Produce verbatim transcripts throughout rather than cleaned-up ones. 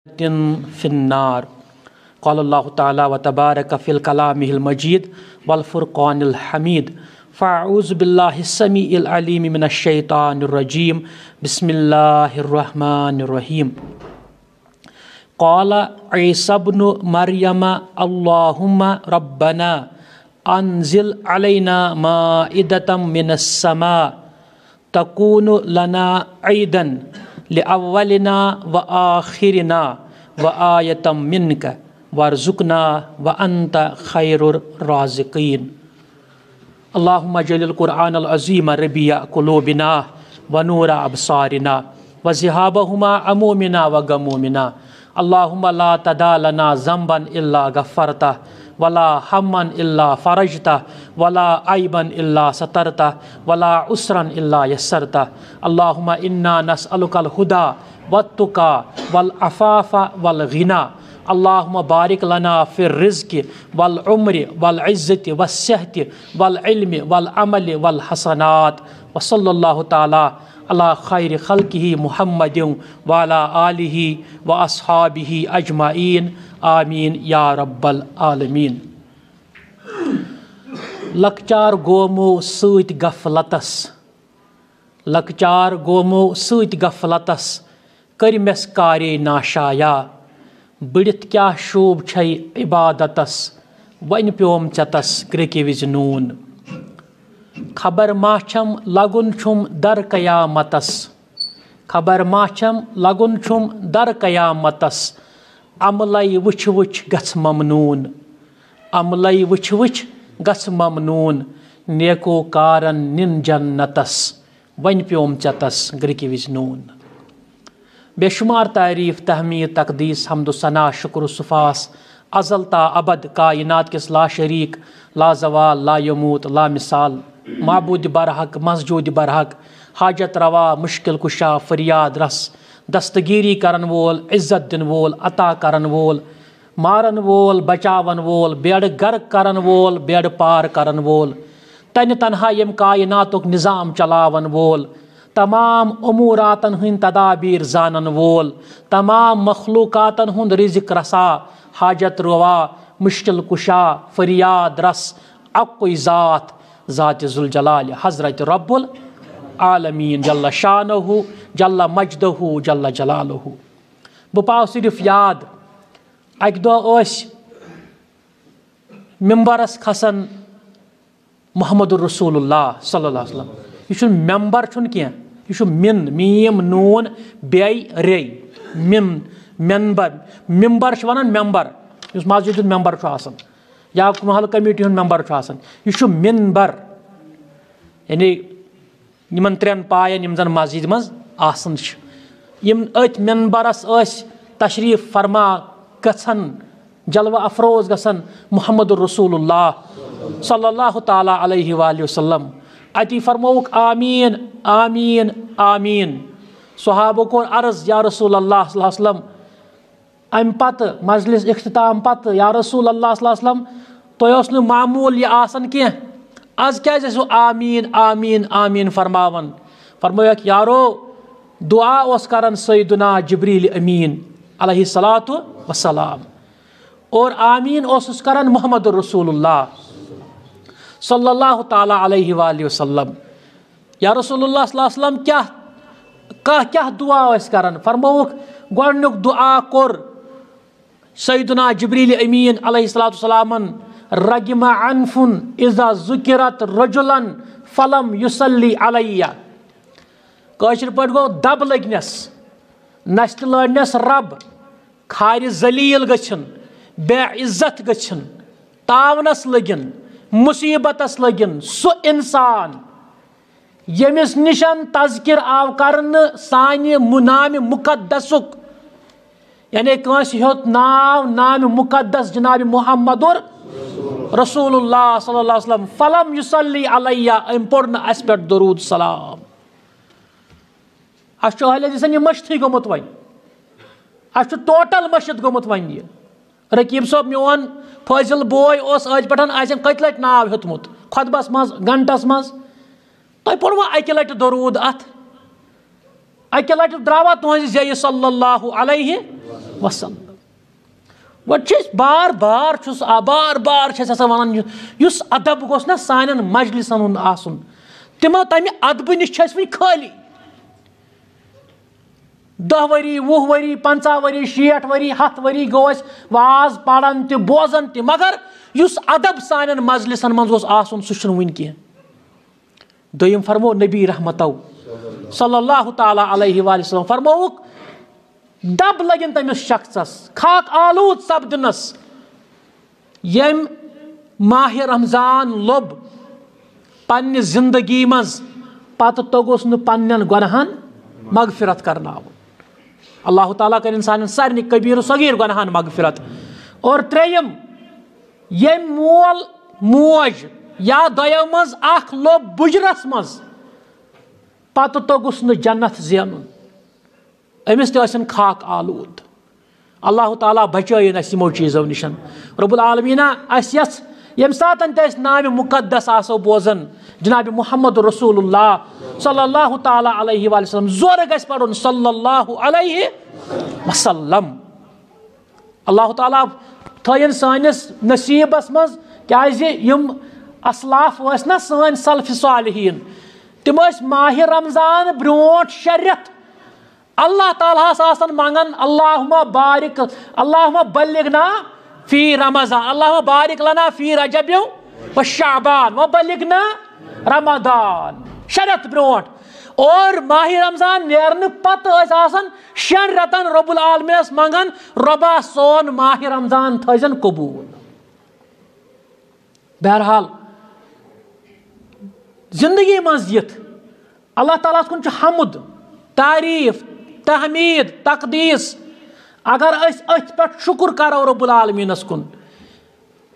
في النار. قال الله تعالى وتبارك في الكلام المجيد والفرقان الحميد. فأعوذ بالله السميع العليم من الشيطان الرجيم. بسم الله الرحمن الرحيم. قال عيسى ابن مريم: اللهم ربنا أنزل علينا مائدة من السماء تكون لنا عيدا لأولنا وآخرنا وآية منك وارزقنا وأنت خير الرازقين. اللهم اجعل القرآن العظيم ربيع قلوبنا ونور أبصارنا وذهاب همومنا وغمومنا. اللهم لا تدع لنا ذنبا إلا غفرته ولا هما إلا فرجته ولا عيبا إلا سترته ولا عسرا إلا يسرته. اللهم إنا نسألك الهدى والتقى والعفاف والغنى. اللهم بارك لنا في الرزق والعمر والعزة والصحة والعلم والعمل والحسنات. وصلى الله تعالى على خير خلقه محمد وعلى آله وأصحابه أجمعين. آمين يا رب العالمين. لۄکچار گومو سۭتۍ غفلتس، لۄکچار گومو سۭتۍ غفلتس، کٔرمس کارے ناشایا۔ بٔڑِتھ کیاہ شوٗب چھے عبادتس، وۄنۍ پیوم ژےٚ تس گرٛکہِ وِزِ نوٗن۔ خبر ما چھم لگُن چھُم در قیامتس، خبر ما چھم لگُن چھُم در قیامتس۔ عملے وٕچھ وٕچھ گژھ ممنوٗن، عملے وٕچھ وٕچھ گژھ ممنوٗن۔ نیکو کارن نِن جنتس، وۄنۍ پیوم ژےٚ تس گرٛکہِ وِزِ نوٗن۔ بے شمار تعریف، تحمید، تقدیس، حمد و ثنا، شکر و سپاس، ازل تا ابد کائنات کس لا شریک، لا زوال، لا یموت، لا مثال، معبود برحق، مسجود برحق، حاجت روا، مشکل کشا، فریاد رس، دستگیری کرن وول، عزت دن وول، عطا کرن وول، مارن وول، بچاون وول، بیڑ غرق کرن وول، بیڑ پار کرن وول، تنہِ تنہا یم کائناتک نظام چلاون وول، تمام اموراتن ہند تدابیر زانن وول، تمام مخلوقاتن ہند رزق رسا، حاجت روا، مشکل کشا، فریاد رس، اکوئی ذات، ذات ذوالجلال حضرت رب العالمین جل شانہ، جل مجدہ، جل جلالہ۔ بہٕ پاو صرف یاد، اکہِ دۄہ ٲسۍ ممبرس کھسان محمد رسول اللہ صلی اللہ علیہ وسلم۔ یہِ چھُنہٕ ممبر چھُنہٕ کینٛہہ، یہِ چھُ من، میم، نون، بے، رے۔ من، ممبر، ممبر چھِ ونان ممبر، یُس مسجد ہُنٛد ممبر چھُ آسان یا محلہٕ کمیٹی ہُنٛد ممبر چھُ آسان، یہِ چھُ منبر۔ یعنی یِمن ترٛٮ۪ن پاین یِم زن مسجد منٛز آسان چھِ، یِم أتھۍ منبرس ٲسۍ تشریف فرما گژھان، جلوہ افروز گژھان محمد رسول اللہ صلی اللہ تعالیٰ علیہ وآلہ وسلم۔ اتی فرمووُکھ: آمین، آمین، آمین۔ صحابو کوٚر عرض: یا رسول اللہ صلی اللہ علیہ وسلم، امہِ پتہٕ، مجلس اختتام پتہٕ، یا رسول اللہ صلی اللہ علیہ وسلم، تۄہہِ اوس نہٕ معموٗل یہِ آسان کینٛہہ، از کیازِ ٲسِو آمین، آمین، آمین فرماوان؟ فرمٲیکھ: یارو، دعا اوس کران سیدنا جبریل امین علیہ الصلوۃ والسلام، اور آمین اوسُس کران محمد رسول اللہ صلی اللہ تعالیٰ علیہ وآلہ وسلم۔ یا رسول اللہ صلی اللہ علیہ وسلم، کیاہ، کانٛہہ کیاہ دعا ٲسۍ کران؟ فرمووُکھ، گۄڈٕنیُک دعا کوٚر سیدنا جبریل امین علیہ الصلوۃ والسلامن: رغم انف اذا ذکرت رجلا فلم یصلی علیہ۔ کٲشِر پٲٹھۍ گوٚو، دب لٔگنس، نستہِ لٲرنس رب، کھارِ ذلیل گٔژھِن، بے عزت گٔژھِن، تاونس لٔگِن، مصیبتس لٔگِن سُہ انسان ییٚمِس نِشن تذکر آو کرنہٕ سانہِ مُ-، نامِ مُقدسُک، یعنی کٲنٛسہِ ہیوٚت ناو نامِ مُقدس جناب محمد رسول اللہ صلی اللہ علیہ وسلم، فلم یصلی علیہ، أمۍ پوٚر نہٕ اَسہِ پٮ۪ٹھ درود سلام۔ اَسہِ چھُ اہل حدیثن یہِ مٔشتھٕے گوٚمُت وۄنۍ، اَسہِ چھُ ٹوٹل مٔشِتھ گوٚمُت وۄنۍ یہِ۔ رقیب صٲب، میون فٲضل بوے اوس أتھۍ پٮ۪ٹھ، آسٮ۪م کٔژِ لٹہِ ناو ہیوٚتمُت خطبس منٛز، گھنٹس منٛز۔ تۄہہِ پوٚروا اکہِ لٹہِ درود اتھ؟ اکہِ لٹہِ درٛاوا تُہنٛزِ زیٚیہِ صلی اللہ علیہ؟ وسلم۔ گۄڈٕ چھِ أسۍ بار بار چھُس آ بار بار چھِ أسۍ آسان وَنان یُس، یُس ادب گوٚژھ نہ سانٮ۪ن مجلسن ہُنٛد آسُن، تِمو تَمہِ ادبہٕ نِش چھِ أسۍ وٕنہِ خٲلی۔ دَہ ؤری، وُہ ؤری، پنٛژاہ ؤری، شیٹھ ؤری، ہَتھ ؤری گوٚو اَسہِ واز پَران تہِ بوزان تہِ، مگر یُس ادب سانٮ۪ن مجلسن منٛز گوٚژھ آسُن سُہ چھُنہٕ وٕنہِ کینٛہہ۔ دوٚیِم فرمو نبی رحمتو صلی اللہ تعالیٰ علیہ وآلہ وسلم فرمووُکھ، دب لگن تٔمِس شخصس خاک آلود سپدنس، ییٚمۍ ماہِ رمضان لوٚب پننہِ زندگی منٛز، پتہٕ توٚگُس نہٕ پننٮ۪ن گۄناہن مغفرت کرناوُن۔ اللہ تعالیٰ کرِ انسانن سارنٕے کبیر و صغیر گۄناہن مغفرت۔ اور ترٛیٚیِم، ییٚمۍ مول موج یا دۄیو منٛز اکھ لوٚب بُجرس منٛز، پتہٕ توٚگُس نہٕ جنت زینُن، أمِس تہِ ٲسِن خاک آلود۔ اللہ تعالیٰ بچٲیِن اَسہِ یِمو چیٖزو نِش۔ رب العالمیٖنہ، اَسہِ یَژھ ییٚمہِ ساتَن تہِ أسۍ نامہِ مُقدس آسو بوزان، جناب محمد رسول اللہ صلی اللہ تعالیٰ علیہ وآلہ وسلم، زورٕ گژھِ پَرُن صلی اللہ علیہ وسلم۔ اللہ تعالیٰ تھٲیِن سٲنِس نصیٖبَس منٛز، کیٛازِ یِم اسلاف ٲسۍ نہ سٲنۍ سلف صالحیٖن، تِم ٲسۍ ماہِ رمضان برونٛٹھ شےٚ رٮ۪تھ اللہ تعالیٰ ہس آسان منٛگان، اللہم بارک، اللہم بلغنا فی رمضان، اللہم بارک لنا فی رجب و شعبان و بلغنا رمضان، شےٚ رٮ۪تھ برونٛٹھ۔ اور ماہِ رمضان نیرنہٕ پتہٕ ٲسۍ آسان شٮ۪ن رٮ۪تن رب العالمینس منٛگان، رۄبا سون ماہِ رمضان تھٲیزن قبوٗل۔ بہرحال، زندگی منٛز یِتھ اللہ تعالیٰ ہس کُن چھُ حمد، تعریٖف، تحمیٖد، تقدیٖس۔ اگر أسۍ أتھۍ پٮ۪ٹھ شُکُر کرو رب العالمیٖنس کُن،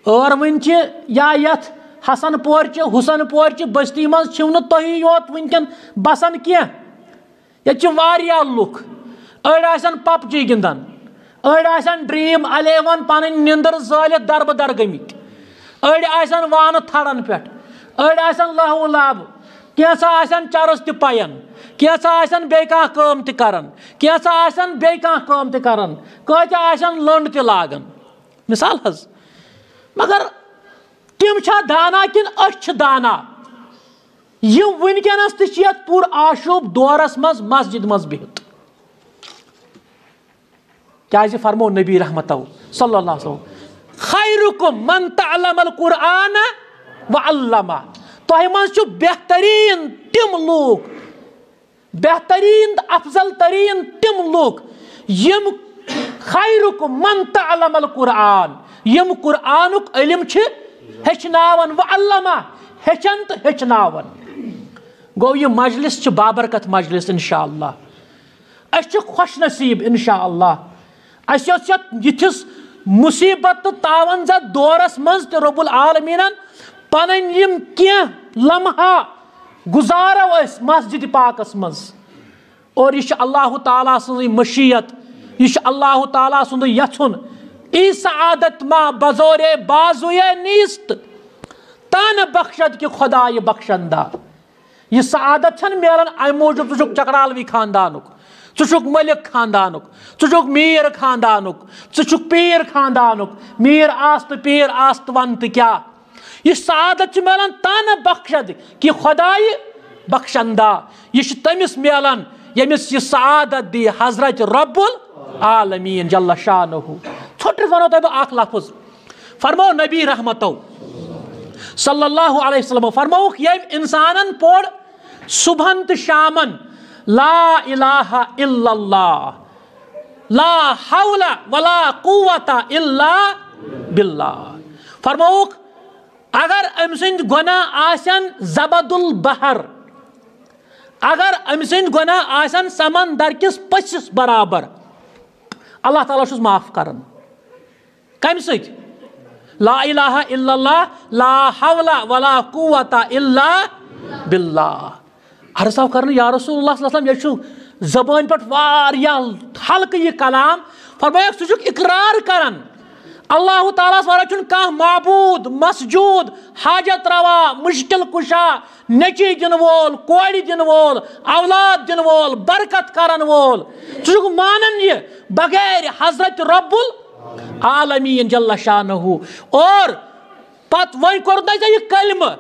ٲروٕنۍ چھِ یا یتھ حسن پورچہِ، حسن پورچہِ بستی منٛز چھِو نہٕ تُہی یوت وٕنکٮ۪ن بسان کینٛہہ۔ ییٚتہِ چھِ واریاہ لُکھ، أڑۍ آسن پب جی گِنٛدان، أڑۍ آسن ڈرٛیٖم الیون پنٕنۍ نِندٕر زٲلِتھ دربہٕ در گٔمٕتۍ، أڑۍ آسن وانہٕ تھڑن پٮ۪ٹھ، أڑۍ آسن لہو لابہٕ، کینٛژھا آسن چرس تہِ پین، کینٛژھا آسن بیٚیہِ کانٛہہ کٲم تہِ کران، کینٛژھا آسن بیٚیہِ کانٛہہ کٲم تہِ کران، کٲتیٛاہ آسن لٔنڈ تہِ لاگان۔ مثال حظ۔ مگر تِم چھا دانا کِنہٕ أسۍ چھِ دانا؟ یِم وٕنکیٚنس تہِ چھِ یتھ پُر آشوب دورس منٛز مسجد منٛز بِہِتھ۔ کیازِ فرمو نبی رحمتو صلی اللہ علیہ وسلم، خیرکم من تعلم القرآن و علمہ۔ تۄہہِ منٛز چھُ بہتریٖن تِم لوٗکھ، بہتریٖن تہٕ افضل تریٖن تِم لوٗکھ یِم، خیرکم من تعلم القرآن، یِم قرآنُک علم چھِ ہیٚچھناوان، و علمہ، ہیٚچھان تہٕ ہیٚچھناوان۔ گوٚو، یہِ مجلس چھِ بابرکت مجلس انشاءاللہ۔ أسۍ چھِ خۄش نصیٖب انشاءاللہ۔ اَسہِ اوس یَتھ یِتھِس مُصیٖبت تہٕ تاوَن زد دورس منٛز تہِ رب العالمیٖنن پنٕنۍ یِم کینٛہہ لمحہ گُزارو أسۍ مسجد پاکس منٛز۔ اور یہِ چھِ اللہ تعالیٰ سٕنٛزٕے مشیت، یہِ چھِ اللہ تعالیٰ سُنٛدُے یژھُن۔ ای سعادت ما بزورے بازویے نیست، تن بخشد کہ خدای بخشندہ۔ یہِ سعادت چھَنہٕ میلان اَمہِ موٗجوٗب ژٕ چھُکھ چکرالوی خاندانُک، ژٕ چھُکھ مٔلِک خاندانُک، ژٕ چھُکھ میٖر خاندانُک، ژٕ چھُکھ پیٖر خاندانُک، میٖر آس تہٕ پیٖر آس تہٕ وَن تہٕ کیٛاہ۔ یہِ سعادت چھِ میلان تَنہٕ بخشد کہِ خۄدایہِ بخشندہ۔ یہِ چھِ تٔمِس میلان ییٚمِس یہِ سعادت دی حضرت رب العالمین جل شانہ۔ ژھوٚٹرِتھ وَنو تۄہہِ بہٕ اکھ لفظ۔ فرموو نبی رحمتو صلی اللہ علیہ وسلم، فرمووُکھ، ییٚمۍ اِنسانن پوٚر صبحن تہٕ شامن لا الہ الا اللہ، لا حول ولا قوت الا باللہ۔ فرمووُکھ، اگر أمۍ سٕنٛدۍ گۄناہ آسن زبد البحر، اگر أمۍ سٕنٛدۍ گۄناہ آسن سمندر کِس پٔژھِس برابر، اللہ تعالیٰ چھُس معاف کران۔ کمہِ سۭتۍ؟ لا الہ الا اللہ، لا حول ولا قوت الا باللہ۔ عرض آو کرنہٕ، یا رسول اللہ صلی اللہ علیہ وسلم، یہِ چھُ زبٲنۍ پٮ۪ٹھ واریاہ ہلکہٕ یہِ کلام۔ فرمٲیکھ، ژٕ چھُکھ اقرار کران، اللہ تعالیٰ ہس ورٲے چھُنہٕ کانٛہہ معبود، مسجود، حاجت روا، مشکل کشا، نیٚچی دِنہٕ وول، کورِ دِنہٕ وول، اولاد دِنہٕ وول، برکت کرن وول۔ ژٕ چھُکھ مانان یہِ بغیر حضرت رب العالمین جل شانہ۔ اور پتہٕ وۄنۍ کوٚر نہ ژےٚ یہِ کلمہٕ،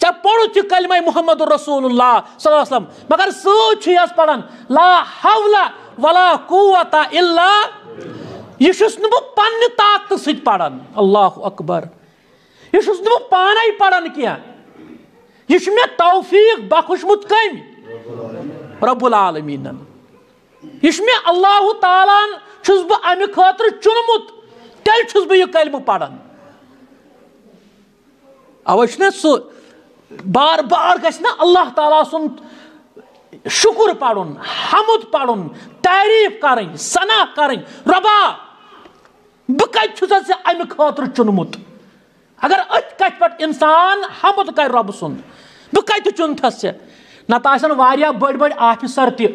ژےٚ پوٚرُتھ یہِ کلمہ محمد رسول اللہ صلی اللہ علیہ وسلم، مگر سۭتۍ چھُ یس پران لا حول ولا قوت الا، یہِ چھُس نہٕ بہٕ پننہِ طاقتہٕ سۭتۍ پران۔ اللہ اکبر۔ یہِ چھُس نہٕ بہٕ پانے پران کینٛہہ، یہِ چھُ مےٚ توفیق بخشمُت کٔمۍ؟ رب العالمینن۔ یہِ چھُ مےٚ اللہ تعالیٰ ہن چھُس بہٕ امہِ خٲطرٕ چُنمُت، تیٚلہِ چھُس بہٕ یہِ کلمہٕ پران۔ اوے چھُنہ سُہ بار بار گژھِ نہ اللہ تعالیٰ سُنٛد شُکُر پرُن، حمد پرُن، تعریٖف کرٕنۍ، ثنا کرٕنۍ، رۄبا، بہٕ کتہِ چھُسے ژےٚ امہِ خٲطرٕ چُنمُت؟ اگر أتھۍ کتھِ پٮ۪ٹھ انسان حمد کرِ رۄبہٕ سُنٛد، بہٕ کتہِ چُنتھس ژےٚ؟ نتہٕ آسن واریاہ بٔڑۍ بٔڑۍ آفیسر تہِ،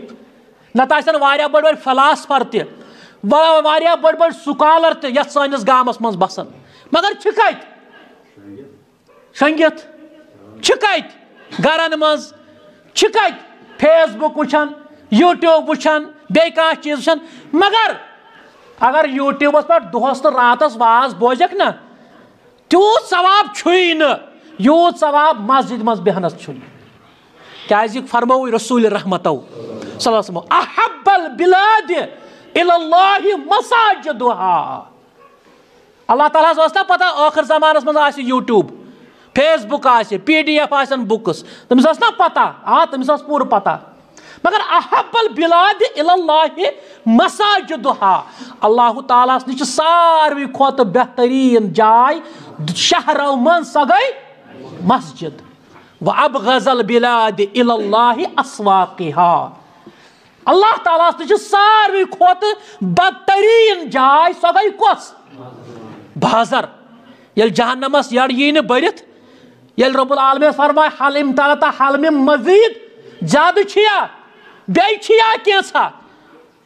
نتہٕ آسن واریاہ بٔڑۍ بٔڑۍ فلاسفر تہِ، وا-، واریاہ بٔڑۍ بٔڑۍ سکالر تہِ یتھ سٲنِس گامس منٛز بسان، مگر چھِ کتہِ؟ شۄنٛگِتھ۔ چھِ کتہِ؟ گرن منٛز۔ چھِ کتہِ؟ فیس بُک وٕچھان، یوٗٹیوٗب وٕچھان، بیٚیہِ کانٛہہ چیٖز وٕچھان۔ مگر اگر یوٗٹیوٗبس پٮ۪ٹھ دۄہس تہٕ راتس واز بوزکھ نہ، تیوٗت ثواب چھُے نہٕ، یوٗت ثواب مسجد منٛز بیہنس چھُے۔ کیازِ فرمووُے رسول رحمتو صلی اللہ علیہ وسلم، احب البلاد الی اللہ مساجدہا۔ اللہ تعالیٰ ہس ٲس نا پتہ ٲخر زمانس منٛز آسہِ یوٗٹیوٗب، فیس بُک آسہِ، پی ڈی ایف آسن بُکس، تٔمِس ٲس نا پتہ؟ آ، تٔمِس ٲس پوٗرٕ پتہ۔ مگر احب البلاد الی اللہ مساجدہا، اللہ تعالیٰ ہس نِش چھِ ساروی کھۄتہٕ بہتریٖن جاے شہرو منٛز، سۄ گٔے مسجد۔ و ابغض البلاد الی اللہ اسواقہا، اللہ تعالیٰ ہس نِش چھِ ساروی کھۄتہٕ بدتریٖن جاے، سۄ گٔے کۄس؟ بازر۔ ییٚلہِ جہنمس یٔڈ یی نہٕ بٔرِتھ، ییٚلہِ رب العالمین فرمایہِ، حل امتلأت، حل من مزید، زیادٕ چھُیا؟ بیٚیہِ چھُیا کینٛژھا؟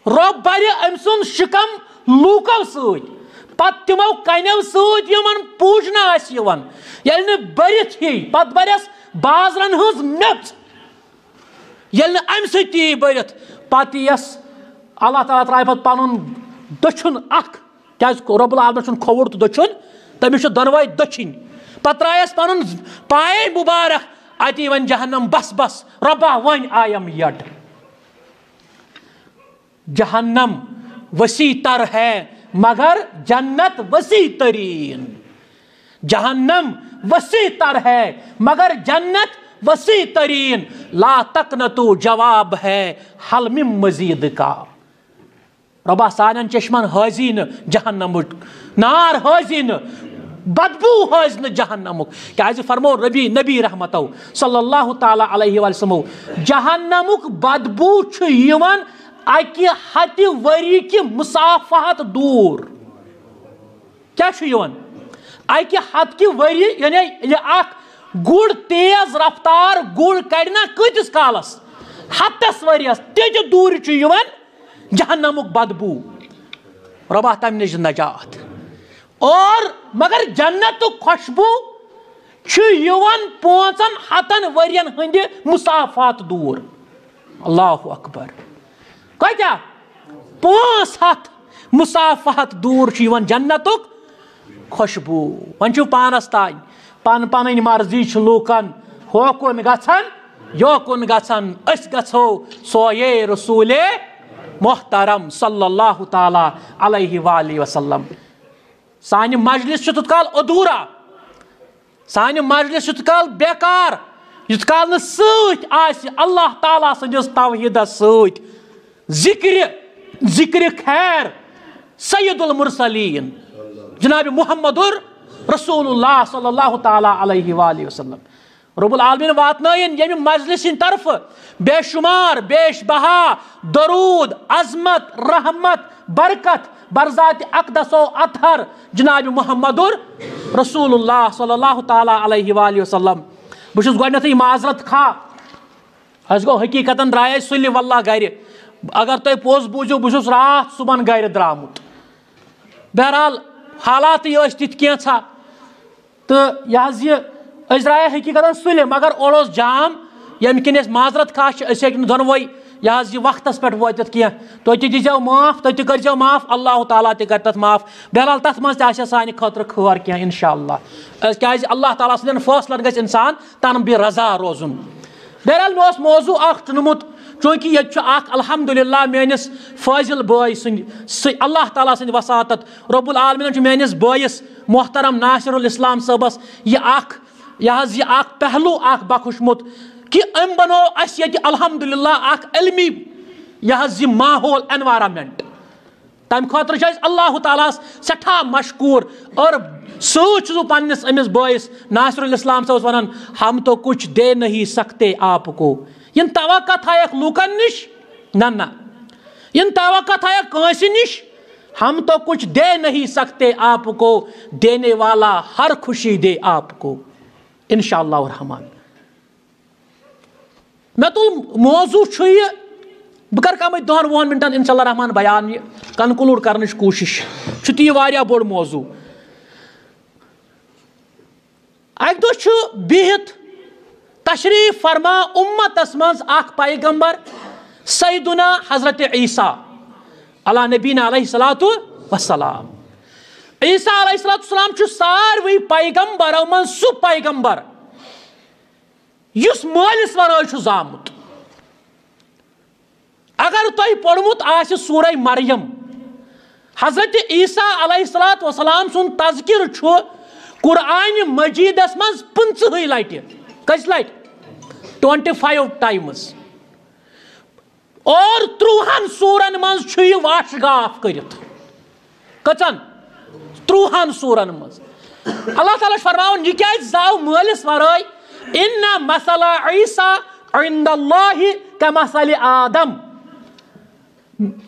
رۄب برِ أمۍ سُنٛد شِکم لوٗکو سۭتۍ، پتہٕ تِمو کنیو سۭتۍ یِمن پوٗجنہٕ آسہِ یِوان۔ ییٚلہِ نہٕ بٔرِتھ یی، پتہٕ برٮ۪س بازرن ہٕنٛز میٚژ۔ ییٚلہِ نہٕ امہِ سۭتۍ تہِ یی بٔرِتھ، پتہٕ یِیَس اللہ تعالیٰ ترٛایہِ پتہٕ پنُن دٔچھُن اکھ، کیازِ رب العالمین چھُنہٕ کھووُر تہٕ دٔچھُن، تٔمِس چھُ دۄنوَے دٔچھِنۍ۔ پتہٕ ترٛایَس پنُن پایے مبارک، اتی وۄنۍ جہنم، بس بس رۄبا، وۄنۍ آیم یٔڈ۔ جہنم وسیع تر ہے مگر جنت وسیع ترین۔ جہنم وسیع تر ہے مگر جنت وسیع ترین۔ لا تقنطوا، جواب ہے حل من مزید کا۔ رۄبا، سانٮ۪ن چشمن حٲضی نہٕ جہنمٕچ نار، حٲضی نہٕ بدبو، حٲضی نہٕ جہنمُک۔ کیازِ فرمو ربی، نبی رحمتو صلی اللہ تعالیٰ علیہ وسلمو، جہنمُک بدبو چھُ یِوان اکہِ ہتہِ ؤری کہِ مسافہت دوٗر۔ کیٛاہ چھُ یِوان؟ اکہِ ہتہِ ؤری، یعنی ییٚلہِ اکھ گُر تیز رفتار گُر کڑِ نا کۭتِس کالس؟ ہتس ؤریس۔ تیٚتہِ دوٗرِ چھُ یِوان جہنمُک بدبو۔ رۄبا، تمہِ نِش نجات۔ اور مگر جنتُک خوشبو چھُ یِوان پانٛژن ہتن ؤرین ہٕنٛدِ مسافات دوٗر۔ اللہ اکبر۔ کۭتیاہ؟ پانٛژھ ہتھ مسافات دوٗر چھُ یِوان جنتُک خوشبو۔ وۄنۍ چھُو پانس تام، پن پنٕنۍ مرضی چھِ لوٗکن، ہوکُن گژھن، یوکُن گژھن، أسۍ گژھو سویے رسول محترم صلی اللہ تعالیٰ علیہ وآلہ وسلم۔ سانہِ مجلس چھُ تیوٗت کال ادھورا، سانہِ مجلس چھُ تیوٗت کال بیکار، یوٗت کال نہٕ سۭتۍ آسہِ اللہ تعالیٰ سٕنٛدِس توحیٖدس سۭتۍ ذکرِ، ذکرِ خیر سید المرسلین جناب محمد رسول اللہ صلی اللہ تعالیٰ علیہ وآلہ وسلم۔ رب العالمین واتنٲیِن ییٚمہِ مجلس ہٕنٛدِ طرفہٕ بے شمار، بیش بہا درود، عظمت، رحمت، برکت برذات اقدس و اطہر جناب محمد رسول اللہ صلی اللہ تعالیٰ علیہ وآلہ وسلم۔ بہٕ چھُس گۄڈٕنیتھٕے معذرت خواہ، اَسہِ گوٚو حقیٖقتاً درٛایے سُلہِ واللہ گرِ۔ اگر تُہۍ پوٚز بوٗزِو، بہٕ چھُس راتھ صُبحن گرِ درٛامُت۔ بہرحال، حالاتٕے ٲسۍ تِتھۍ کینٛژھا۔ تہٕ یہِ حظ یہِ، أسۍ درٛایہِ حقیٖقتاً سُلہِ، مگر اورٕ اوس جام، ییٚمہِ کِنۍ اَسہِ معذرت خواہ چھِ، أسۍ ہیٚکۍ نہٕ دۄنوَے یہِ حظ یہِ وقتَس پٮ۪ٹھ وٲتِتھ کینٛہہ۔ تُہۍ تہِ دیٖزیو معاف، تُہۍ تہِ کٔرۍزیو معاف، اللہ تعالیٰ تہِ کَرِ تَتھ معاف۔ بہرحال، تَتھ منٛز تہِ آسہِ سانہِ خٲطرٕ خٲر کینٛہہ، اِنشاء اللہ۔ کیٛازِ اللہ تعالیٰ سٕنٛدٮ۪ن فٲصلَن گژھِ اِنسان تَنہٕ بیٚیہِ رضا روزُن۔ بہرحال، مےٚ اوس موضوع اَکھ چُنمُت، چوٗنٛکہِ ییٚتہِ چھُ اَکھ الحمدللہ میٛٲنِس فٲضِل بٲے سٕنٛدِ سۭتۍ، اللہ تعالیٰ سٕنٛدِ وساطت، رب العالمیٖنَن چھُ میٛٲنِس بٲیِس محترم ناصر الاسلام صٲبَس یہِ اَکھ، یہِ حظ یہِ اَکھ پہلو اَکھ بخشمُت کہِ أمۍ بنوو اَسہِ ییٚتہِ الحمدللہ اَکھ علمی، یہِ حظ یہِ ماحول، environment۔ تَمہِ خٲطرٕ چھِ أسۍ اللہ تعالیٰ ہَس سٮ۪ٹھاہ مشکوٗر۔ اور سۭتۍ چھُس بہٕ پنٛنِس أمِس بٲیِس ناصر الاسلام صٲبَس وَنان، ہم تو کچھ دے نہیں سکتے آپ کو۔ یِم توقع تھایَکھ لوٗکَن نِش، نہ نہ، یِم توقع تھایَکھ کٲنٛسہِ نِش، ہم تو کچھ دے نہیں سکتے آپ کو، دینے والا ہر خوشی دے آپ کو، انشاء اللہ الرحمن۔ مےٚ تُل موضوع چھُ یہِ، بہٕ کَرٕ کَمٕے دَہَن وُہَن مِنٹَن اِنشاء اللہ الرحمن بیان یہِ conclude کَرنٕچ کوٗشِش۔ چھُ تہِ یہِ واریاہ بوٚڑ موضوع۔ اَکہِ دۄہ چھُ بِہِتھ تشریٖف فرما اُمتَس منٛز اَکھ پیغمبر، سیدنا حضرت عیسیٰ علیٰ نبینا علیہ الصلوۃ والسلام۔ عیسیٰ علیہ الصلوۃ والسلام چھُ ساروٕے پیغمبرو منٛز سُہ پیغمبر یُس مٲلِس ورٲے چھُ زامُت۔ اگر تۄہہِ پوٚرمُت آسہِ سورہ مریم، حضرت عیسیٰ علیہ الصلوۃ والسلام سُنٛد تذکرٕ چھُ قرآنِ مجیدس منٛز پٕنٛژٕہٕے لٹہِ۔ کٔژِ لٹہِ؟ Twenty five times۔ اور ترٛوہن سورن منٛز چھُ یہِ واش گاف کٔرِتھ۔ کٔژن؟ ترٛوہن سورن منٛز۔ اللہ تعالیٰ چھُ فرماوان، یہِ کیازِ زاو مٲلِس ورٲے؟ ان مثل عیسیٰ عند اللہ کمثل آدم۔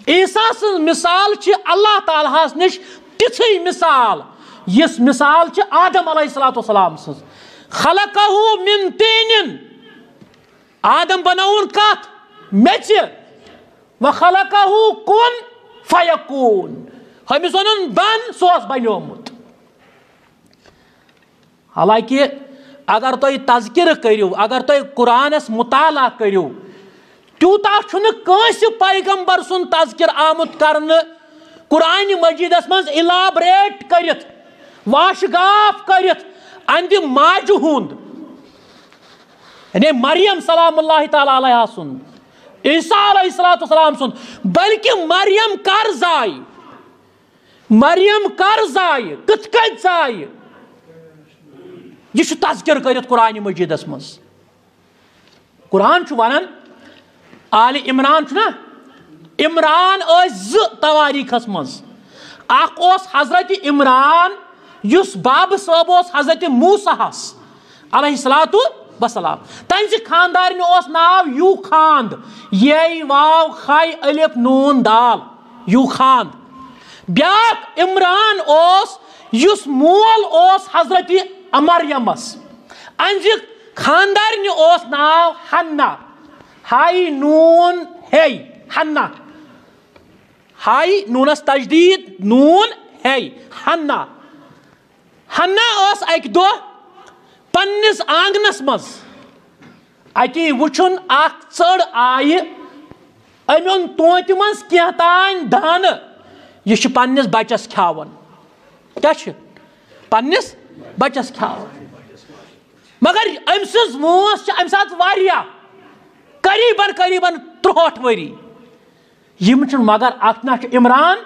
عیسیٰ سٕنٛز مثال چھِ اللہ تعالیٰ ہَس نِش تِژھٕے مثال، یِژھ مثال چھِ آدم علیہ الصلوۃ والسلام سٕنٛز۔ خلقہ من طین، آدم بنووُن کتھ؟ میٚژِ۔ وخلقہ کن فیکون، ہُمِس ووٚنُن بن، سُہ اوس بنیومُت۔ حالانکہ اگر تُہۍ تذکرٕ کٔرِو، اگر تُہۍ قرآنس مطالعہ کٔرِو، تیوٗتاہ چھُنہٕ کٲنٛسہِ پیغمبر سُنٛد تذکرٕ آمُت کرنہٕ قرآنِ مجیدس منٛز elaborate کٔرِتھ، واش گاف کٔرِتھ، اَہنٛدِ ماجہِ ہُنٛد، یعنی مریم سلام اللہ تعالیٰ علیہا سُنٛد، عیسیٰ علیہ الصلوۃ والسلام سُنٛد، بلکہ مریم کر زاے، مریم کر زاے، کِتھ کٔنۍ زاے، یہِ چھُ تذکر کٔرِتھ قرآنِ مجیدس منٛز۔ قرآن چھُ ونان، آلِ عمران چھُ نا، عمران ٲسۍ زٕ تواریٖخس منٛز۔ اکھ اوس حضرت عمران، یُس بابہٕ صٲب اوس حضرت موسیٰ ہس علیہ الصلوۃ والسلام۔ تہنٛزِ خاندارنہِ اوس ناو یوخاند، یے واو خے الف نون دال، یوخاند۔ بیاکھ عمران اوس، یُس مول اوس حضرت مریمس۔ اہنٛزِ خاندارنہِ اوس ناو حنا، ہاے نون ہے، حنا۔ ہاے نونس تشدید، نون ہے، حنا۔ حنا ٲس اکہِ دۄہ پننِس آنگنس منٛز۔ اتی وُچھُن اکھ ژٔر آیہِ، أمۍ اوٚن تونتہِ منٛز کینٛہہ تام دانہٕ، یہِ چھُ پننِس بچس کھیاوان۔ کیٛاہ چھُ؟ پننِس بچس کھیاوان۔ مگر أمۍ سٕنٛز وٲنٛس چھِ امہِ ساتہٕ واریاہ، قریباً قریباً ترٛہٲٹھ ؤری۔ یِم چھِنہٕ، مگر اَتھ نہ چھُ عمران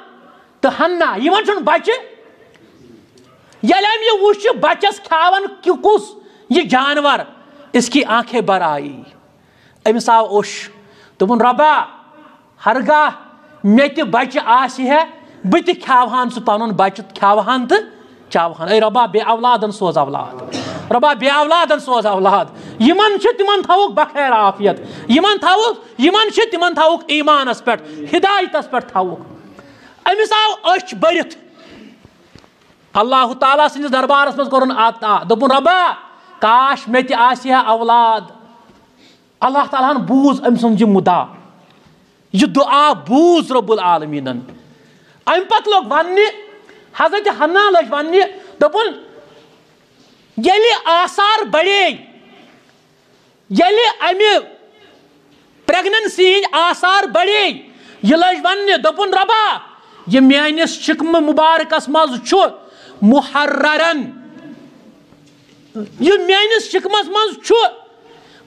تہٕ حنا، یِمن چھُنہٕ بچہِ۔ ییٚلہِ أمۍ یہِ وُچھ، یہِ بچس کھیاوان کہِ کُس یہِ جانور، اس کی آنکھیں بر آئی۔ أمِس آو اوٚش، دوٚپُن، رۄبا، ہرگاہ مےٚ تہِ بچہِ آسہِ ہے، بہٕ تہِ کھیاوہان سُہ پنُن بچہِ، کھیاوہان تہٕ چاوہان۔ اے رۄبا، بے اولادن سوز اولاد۔ رۄبا، بے اولادن سوز اولاد۔ یِمن چھِ، تِمن تھاوُکھ بخیر عافیت۔ یِمن تھاوُکھ، یِمن چھِ، تِمن تھاوُکھ ایمانس پٮ۪ٹھ، ہدایتس پٮ۪ٹھ تھاوُکھ۔ أمِس آو أچھ بٔرِتھ۔ اللہ تعالیٰ سٕنٛدِس دربارس منٛز کوٚرُن عطا، دوٚپُن، رۄبا، کاش مےٚ تہِ آسہِ ہا اولاد۔ اللہ تعالیٰ ہن بوٗز أمۍ سُنٛد یہِ مُدا، یہِ دُعا بوٗز رب العالمیٖنن۔ اَمہِ پتہٕ لوٚگ وننہِ، حضرت حنا لٔج وننہِ، دوٚپُن، ییٚلہِ آثار بڑے، ییٚلہِ امہِ پریگننسی ہٕنٛدۍ آثار بڑے، یہِ لٔج وننہِ، دوٚپُن، رۄبا، یہِ میٲنِس شکمہٕ مبارکس منٛز چھُ محررن، یہِ میٲنِس شکمس منٛز چھُ،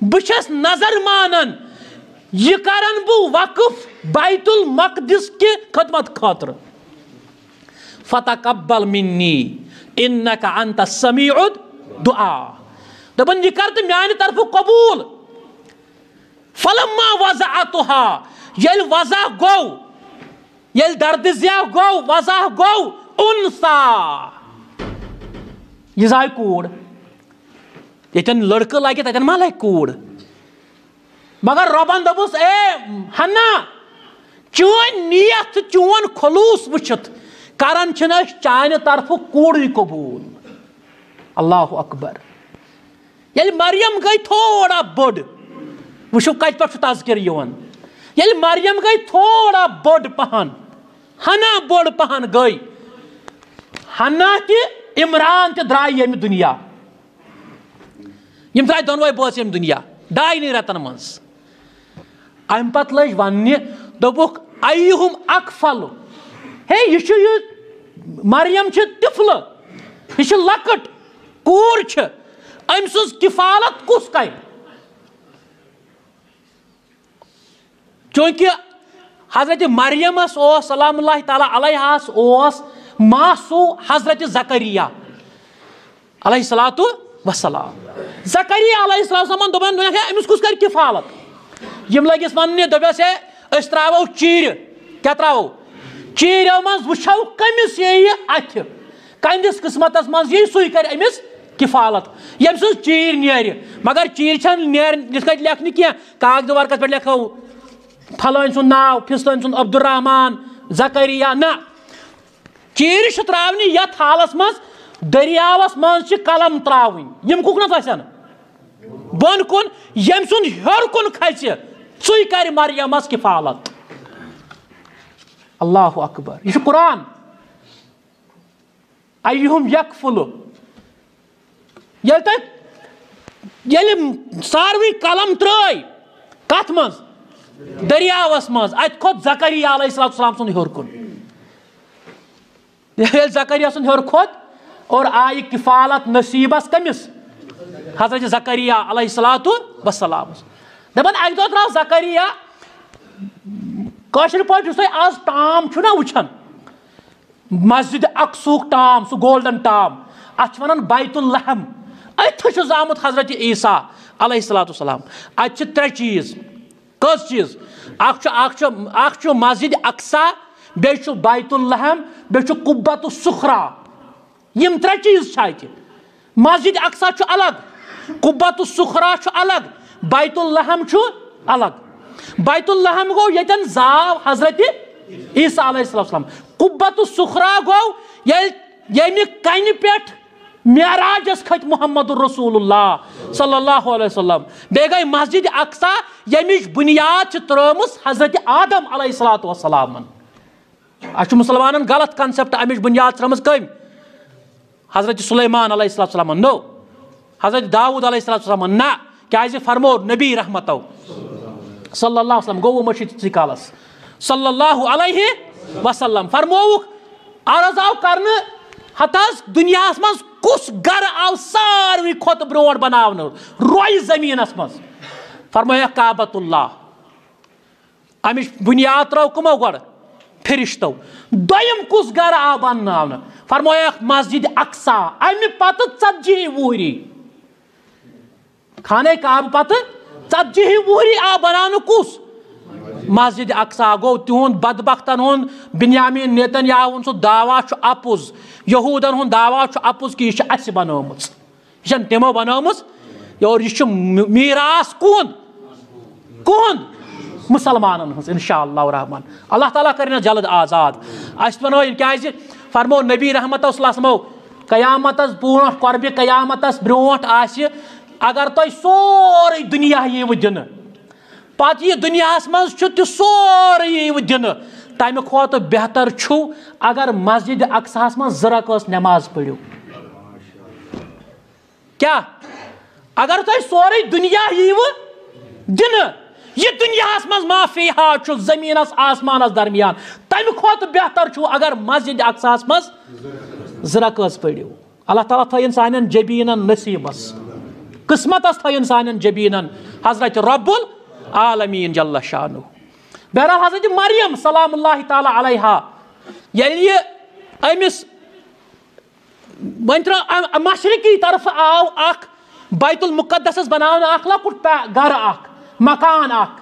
بہٕ چھَس نظر مانان، یہِ کرن بہٕ وقف بیت المقدس کہِ خدمت خٲطرٕ۔ فتقبل منی انک انت السمیع الدعا۔ دپان، یہِ کر تہٕ میانہِ طرفہٕ قبول۔ فلما وضعتها، ییٚلہِ وضع گوٚو، ییٚلہِ دردِ ضیا گوٚو، وضع گوٚو، انثی، یہِ زاے کوٗر۔ ییٚتٮ۪ن لڑکہٕ لگہِ، تتٮ۪ن ما لگہِ کوٗر؟ مگر رۄبن دوٚپُس، اے حنا، چٲنۍ نیت تہٕ چون خلوص وٕچھِتھ کران چھِنہٕ أسۍ چانہِ طرفہٕ کوٗرٕے قبوٗل۔ اللہ اکبر۔ ییٚلہِ مریم گٔے تھوڑا بٔڑ، وٕچھِو کتہِ پٮ۪ٹھ چھُ تذکر یِوان، ییٚلہِ مریم گٔے تھوڑا بٔڑ پہن، حنا بٔڑ پہن گٔے، حنا تہِ عمران تہِ درٛاے ییٚمہِ دُنیا۔ یِم درٛاے دۄنوَے بٲژ ییٚمہِ دُنیا ڈاینٕے رٮ۪تن منٛز۔ امہِ پتہٕ لٔج وننہِ، دوٚپُکھ، ایہم اکفل، ہے، یہِ چھُ یہِ مریم چھِ طفلہٕ، یہِ چھِ لۄکٕٹ کوٗر چھِ، أمۍ سٕنٛز کفالت کُس کرِ؟ چونکہ حضرت مریمس اوس، سلام اللہ تعالیٰ علیہس اوس، ماسوٗ حضرت زکریا علیہ الصلوۃ والسلام۔ زکریا علیہ السلام دوٚپُن، دوٚپُن، ہے، أمِس کُس کرِ کفالت؟ یِم لٔگِس وننہِ، دوٚپٮ۪س، ہے، أسۍ ترٛاوو چیٖرِ۔ کیٛاہ ترٛاوو؟ چیٖرٮ۪و منٛز وٕچھو کٔمِس یِیہِ اَتھِ، کَہنٛدِس قٕسمتس منٛز یِیہِ، سُے کرِ أمِس کفالت، ییٚمہِ سٕنٛز چیٖرۍ نیرِ۔ مگر چیٖرۍ چھَنہٕ نیرِ، یِتھ کٔنۍ لیکھنہٕ کینٛہہ، کاغذٕ ورقس پٮ۪ٹھ لیکھو، فلٲنۍ سُنٛد ناو، فِستٲنۍ سُنٛد عبدالرحمان، زکریا، نہ۔ چیٖرِ چھِ ترٛاونہِ یَتھ حالس منٛز دٔریاوس منٛز چھِ قلم ترٛاوٕنۍ۔ یِم کُکنَس آسن بۄن کُن، ییٚمۍ سُنٛد ہیوٚر کُن کھژِ، سُے کرِ مریمس کفالت۔ اللہ اکبر۔ یہِ چھُ قرآن۔ ایہم یکفل۔ ییٚلہِ تۄہہِ، ییٚلہِ ساروٕے قلم ترٛٲے، کتھ منٛز؟ دٔریاوس منٛز۔ اتہِ کھوٚت زکریا علیہ الصلوۃ والسلام سُنٛد ہیوٚر کُن۔ ییٚلہِ زکریا سُنٛد ہیوٚر کھوٚت اور آیہِ کفالت نصیبس کٔمِس؟ حضرت زکریا علیہ الصلوۃ والسلام۔ دپان، اکہِ دۄہ درٛاو زکریا، کٲشِر پٲٹھۍ یُس تۄہہِ آز ٹام چھُو نا وٕچھان، مسجد اقصاہُک ٹام، سُہ گولڈن ٹام، اتھ چھِ ونان بیت اللحم۔ أتھۍ چھُ زامُت حضرت عیسیٰ علیہ الصلوۃ والسلام۔ اتہِ چھِ ترٛےٚ چیٖز۔ کٔژ چیٖز؟ اکھ چھُ، اکھ چھُ، اکھ چھُ مسجد اقصیٰ، بیٚیہِ چھُ بیت اللحم، بیٚیہِ چھُ قبۃ الصخریٰ۔ یِم ترٛےٚ چیٖز چھِ اتہِ۔ مسجد اقصیٰ چھُ الگ، قبۃ الصخریٰ چھُ الگ، بیت اللحم چھُ الگ۔ بیت اللحم گوٚو ییٚتٮ۪ن زاو حضرت عیسیٰ علیہ السلام۔ قبۃ الصخریٰ گوٚو ییٚلہِ، ییٚمہِ کنہِ پٮ۪ٹھ معراجس کھٔتۍ محمد رسول اللہ صلی اللہ علیہ وسلم۔ بیٚیہِ گٔے مسجد اقصیٰ، ییٚمِچ بُنیاد چھِ ترٲومٕژ حضرت آدم علیہ الصلوۃ والسلامن۔ اَسہِ چھُ مُسلمانن غلط concept، اَمِچ بُنیاد چھِ ترٲومٕژ کٔمۍ؟ حضرت سلیمان علیہ الصلوۃ والسلامن۔ نو، حضرت داؤد علیہ الصلوۃ والسلام۔ نہ، کیازِ فرمو نبی رحمتو صلی اللہ علیہ وسلم، گوٚو مٔشیٖد ژٕے کالس، صلی اللہ علیہ وسلم فرمووُکھ، عرض آو کرنہٕ، ہتہٕ حظ دُنیاہس منٛز کُس گرٕ آو ساروٕے کھۄتہٕ برونٛٹھ بناونہٕ؟ رویہِ زٔمیٖنس منٛز۔ فرمٲیکھ کعبۃ اللہ۔ امِچ بُنیاد ترٲو کٕمو گۄڈٕ؟ فرشتو۔ دوٚیِم کُس گرٕ آو بناونہٕ؟ فرمٲیکھ مسجد اقصیٰ۔ امہِ پتہٕ ژتجی وُہری۔ خانہ کعبہٕ پتہٕ ژتجی وُہری آو بناونہٕ کُس؟ مسجد اقصیٰ۔ گوٚو تِہُنٛد بدبختن ہُنٛد، بنیامین نیتن یاہوٗہن سُہ دعویٰ چھُ اپُز، یہوٗدن ہُنٛد دعویٰ چھُ اپُز کہِ یہِ چھِ اسہِ بنٲومٕژ۔ یہِ چھَنہٕ تِمو بنٲومٕژ۔ اور یہِ چھُ می-، میراث کُہُنٛد؟ کُہُنٛد؟ مُسلمانن ہٕنٛز، انشاءاللہ الرحمن۔ اللہ تعالیٰ کٔرِنَس جلد آزاد۔ اَسہِ وَنو یہِ کیٛازِ فرمو نبی رحمت صلی اللہ علیہ وسلمو، قیامتس برونٛٹھ، قربِ قیامتس برونٛٹھ آسہِ، اگر تۄہہِ سورُے دُنیا ییٖوٕ دِنہٕ، پتہٕ یہِ دُنیاہس منٛز چھُ تہِ سورُے ییٖوٕ دِنہٕ، تَمہِ کھۄتہٕ بہتر چھُ اگر مسجد اقصاہَس منٛز زٕ رکٲژ نماز پٔرِو۔ کیٛاہ؟ اگر تۄہہِ سورُے دُنیا ییٖوٕ دِنہٕ، یہِ دُنیاہَس منٛز ما فیہا چھُ زٔمیٖنَس آسمانَس درمیان، تَمہِ کھۄتہٕ بہتر چھُ اگر مسجد اقصاہَس منٛز زٕ رکٲژ پٔرِو۔ اللہ تعالیٰ تھٲیِن سانٮ۪ن جبیٖنَن نصیٖبَس، قٕسمَتَس تھٲیِن سانٮ۪ن جبیٖنَن حضرت رب العالمین جل شانہ۔ بہرحال حضرت مریم سلام اللہ تعالیٰ علیہا، ییٚلہِ یہِ أمِس وۄنۍ ترٛٲو اَم-، مشرقی طرفہٕ آو اکھ بیت المقدسس بناونہٕ اکھ لۄکُٹ پہ-، گرٕ اکھ، مکان اکھ۔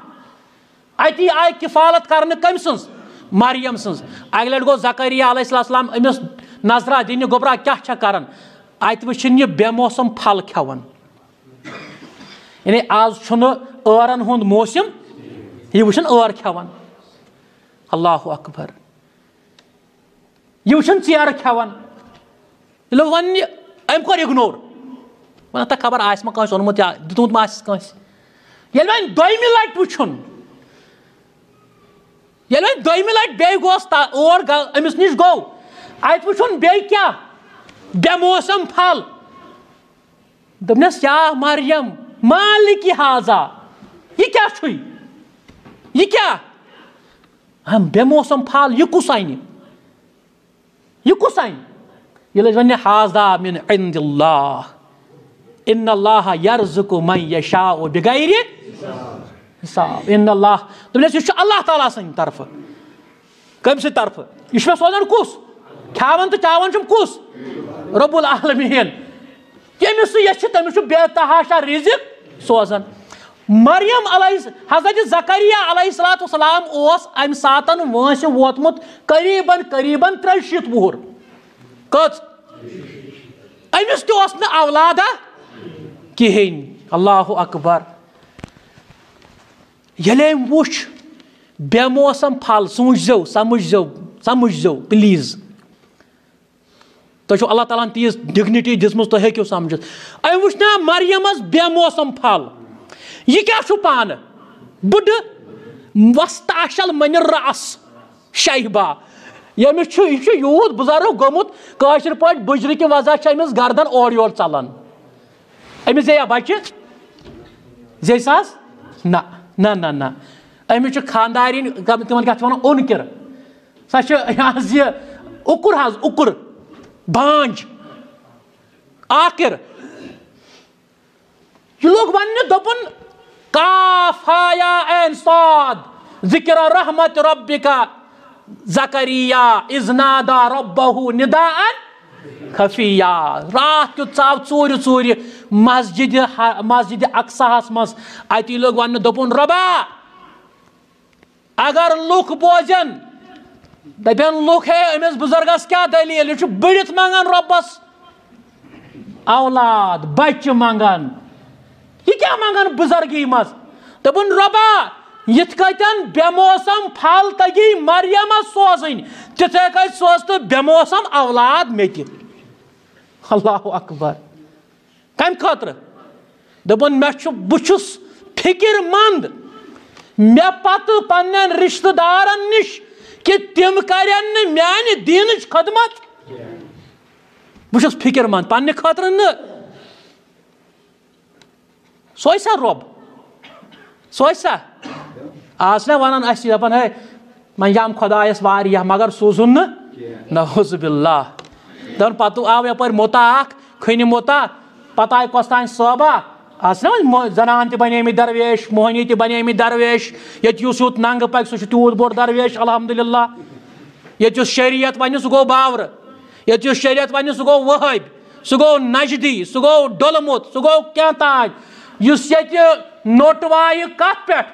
اتی آیہِ کفالت کرنہٕ کٔمۍ سٕنٛز؟ مریم سٕنٛز۔ اکہِ لٹہِ گوٚو زکریا علیہ السلام أمِس نظرا دِنہِ، گوٚبرا کیٛاہ چھےٚ کران؟ اتہِ وٕچھِن یہِ بے موسم پھل کھٮ۪وان۔ یعنی آز چھُنہٕ ٲرن ہُنٛد موسم، یہِ وٕچھِن ٲر کھٮ۪وان۔ اللہ اکبر۔ یہِ وٕچھُن ژیرٕ کھٮ۪وان۔ یہِ لوٚگ وَننہِ، أمۍ کوٚر اِگنور۔ وَنان، "تہٕ خبر آسہِ ما کٲنٛسہِ اوٚنمُت یا دیُتمُت ما آسٮ۪س کٲنٛسہِ۔" ییٚلہِ وۄنۍ دوٚیمہِ لَٹہِ وٕچھُن، ییٚلہِ وۄنۍ دوٚیمہِ لَٹہِ بیٚیہِ گوس تا-، اور گا-، أمِس نِش گوٚو، اَتہِ وٕچھُن بیٚیہِ کیٛاہ؟ بے موسم پھل۔ دوٚپنَس، "یا مریم، ما لِکِ ہازا، یہِ کیٛاہ چھُے؟ یہِ کیٛاہ؟ ہم، بے موسم پھل، یہِ کُس اَنہِ؟" یہِ کُس اَنہِ؟ ییٚلہِ أسۍ وَنہِ، "ہذا من عند اللہ، ان اللہ یرزق من یشاء بغیر حساب، ان اللہ"، دوٚپنَس، "یہِ چھُ اللہ تعالیٰ سٕنٛدِ طرفہٕ۔" کٔمۍ سٕنٛدِ طرفہٕ؟ یہِ چھُ مےٚ سوزان کُس؟ کھیاوان تہٕ چاوان چھُم کُس؟ رب العالمین۔ ییٚمِس سُہ یژھِ، تٔمِس چھُ بے تحاشا رزق سوزان۔ مریم علیہ، حضرت زکریا علیہ الصلوۃ والسلام اوس امہِ ساتن وٲنٛسہِ ووتمُت قریباً، قریباً ترٛےٚ شیٖتھ وُہُر۔ کٔژ؟ أمِس تہِ اوس نہٕ اولادہ کِہیٖنۍ۔ اللہ اکبر۔ ییٚلہِ أمۍ وُچھ بے موسم پھل، سوٗنٛچزیو، سمجھزیو، سمجھزیو پلیز۔ تۄہہِ چھو اللہ تعالیٰ ہن تیٖژ ڈگنیٹی دِژمٕژ، تُہۍ ہیٚکِو سمجھِتھ۔ أمۍ وٕچھ نا مریم ٲس بے موسم پھل، یہِ کیٛاہ چھُ پانہٕ؟ بٕڈٕ وستاشل منہِ رس شیبہ۔ ییٚمِس چھُ، یہِ چھُ یوٗت بُزرگ گوٚمُت، کٲشِر پٲٹھۍ بُجرِ کہِ وجہ چھِ أمِس گردن اورٕ یورٕ ژلان۔ أمِس زییا بچہِ؟ زیٚیہِ ساس؟ نہ، نہ، نہ، نہ۔ أمِس چھُ خاندارِنۍ، تِمن کیٛاہ چھِ ونان، اُنکِر۔ سۄ چھِ یہِ حظ یہِ اُکُر حظ، اُکُر، بانٛج، آکِر۔ یہِ لوٚگ وننہِ، دوٚپُن، کاف ہا یا عین صاد، ذکر رحمت ربک زکریا اذ نادی ربہ نداء خفیا۔ راتھ کیُتھ ژاو ژوٗرِ ژوٗرِ مسجد ح-، مسجد اقصاہس منٛز۔ اتی لوٚگ وننہِ، دوٚپُن، رۄبا، اگر لُکھ بوزن، دپن لُکھ، "ہے، أمِس بُزرگس کیٛاہ دٔلیٖل؟ یہِ چھُ بٔڑِتھ منٛگان رۄبس اولاد، بچہِ منٛگان۔ یہِ کیٛاہ منٛگان بُزرگی منٛز؟" دوٚپُن، "رۄبا، یِتھ کٲٹھۍ بے موسم پھل تگی مریمس سوزٕنۍ، تِتھے کٲٹھۍ سوز تہٕ بے موسم اولاد مےٚ تہِ۔" اللہ اکبر۔ کمہِ خٲطرٕ؟ دوٚپُن، مےٚ چھُ، بہٕ چھُس فِکر مند مےٚ پتہٕ پننٮ۪ن رشتہٕ دارن نِش کہِ تِم کرن نہٕ میانہِ دیٖنٕچ خدمت۔ بہٕ چھُس فِکر مند پننہِ خٲطرٕ نہٕ۔ سوے سا رۄب، سوے سا۔ آز چھِنہ ونان اَسہِ، دپان، "ہے، وۄنۍ یام خۄدایس واریاہ، مگر سوٗزُن نہٕ۔" نعوذ باللہ۔ دپان، پتہٕ آو یپٲرۍ موٚتا اکھ، کھٔنہِ موٚتا، پتہٕ آیہِ کۄس تام صٲبہ۔ آز چھِنہ وۄنۍ مو-، زنان تہِ بنیمٕتۍ درویش، موہنی تہِ بنیمٕتۍ درویش۔ ییٚتہِ یُس یُتھ ننگہٕ پکہِ، سُہ چھُ تیوٗت بوٚڑ درویش، الحمدللہ۔ ییٚتہِ یُس شریعت ونہِ، سُہ گوٚو باورٕ۔ ییٚتہِ یُس شریعت ونہِ، سُہ گوٚو وہٲبۍ، سُہ گوٚو نجدی، سُہ گوٚو ڈوٚلمُت، سُہ گوٚو کینٛہہ تام۔ یُس ییٚتہِ نوٚٹ وایہِ کتھ پٮ۪ٹھ؟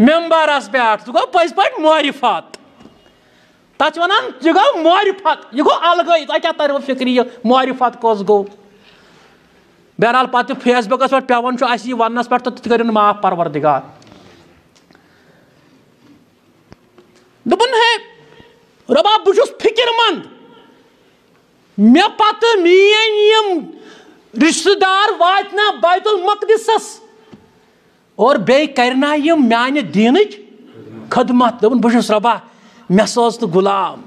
ممبرس پٮ۪ٹھ۔ سُہ گوٚو پٔزۍ پٲٹھۍ معرفت۔ تتھ چھِ ونان، یہِ گوٚو معرفت، یہِ گوٚو الگٕے۔ تۄہہِ کیٛاہ ترِوٕ فکرِ، یہِ معرفت کۄس گوٚو؟ بہرحال، پتہٕ فیس بُکس پٮ۪ٹھ پٮ۪وان چھُ اسہِ یہِ وننس پٮ۪ٹھ، تہٕ تہِ کٔرِن معاف پروردگار۔ دوٚپُن، ہے رۄبا، بہٕ چھُس فِکر مند، مےٚ پتہٕ میٲنۍ یِم رشتہٕ دار واتہِ نا بیت المقدسس اور بیٚیہِ کرِ نا یِم میانہِ دیٖنٕچ خدمت۔ دوٚپُن، بہٕ چھُس رۄبا، مےٚ سوز تہٕ غلام،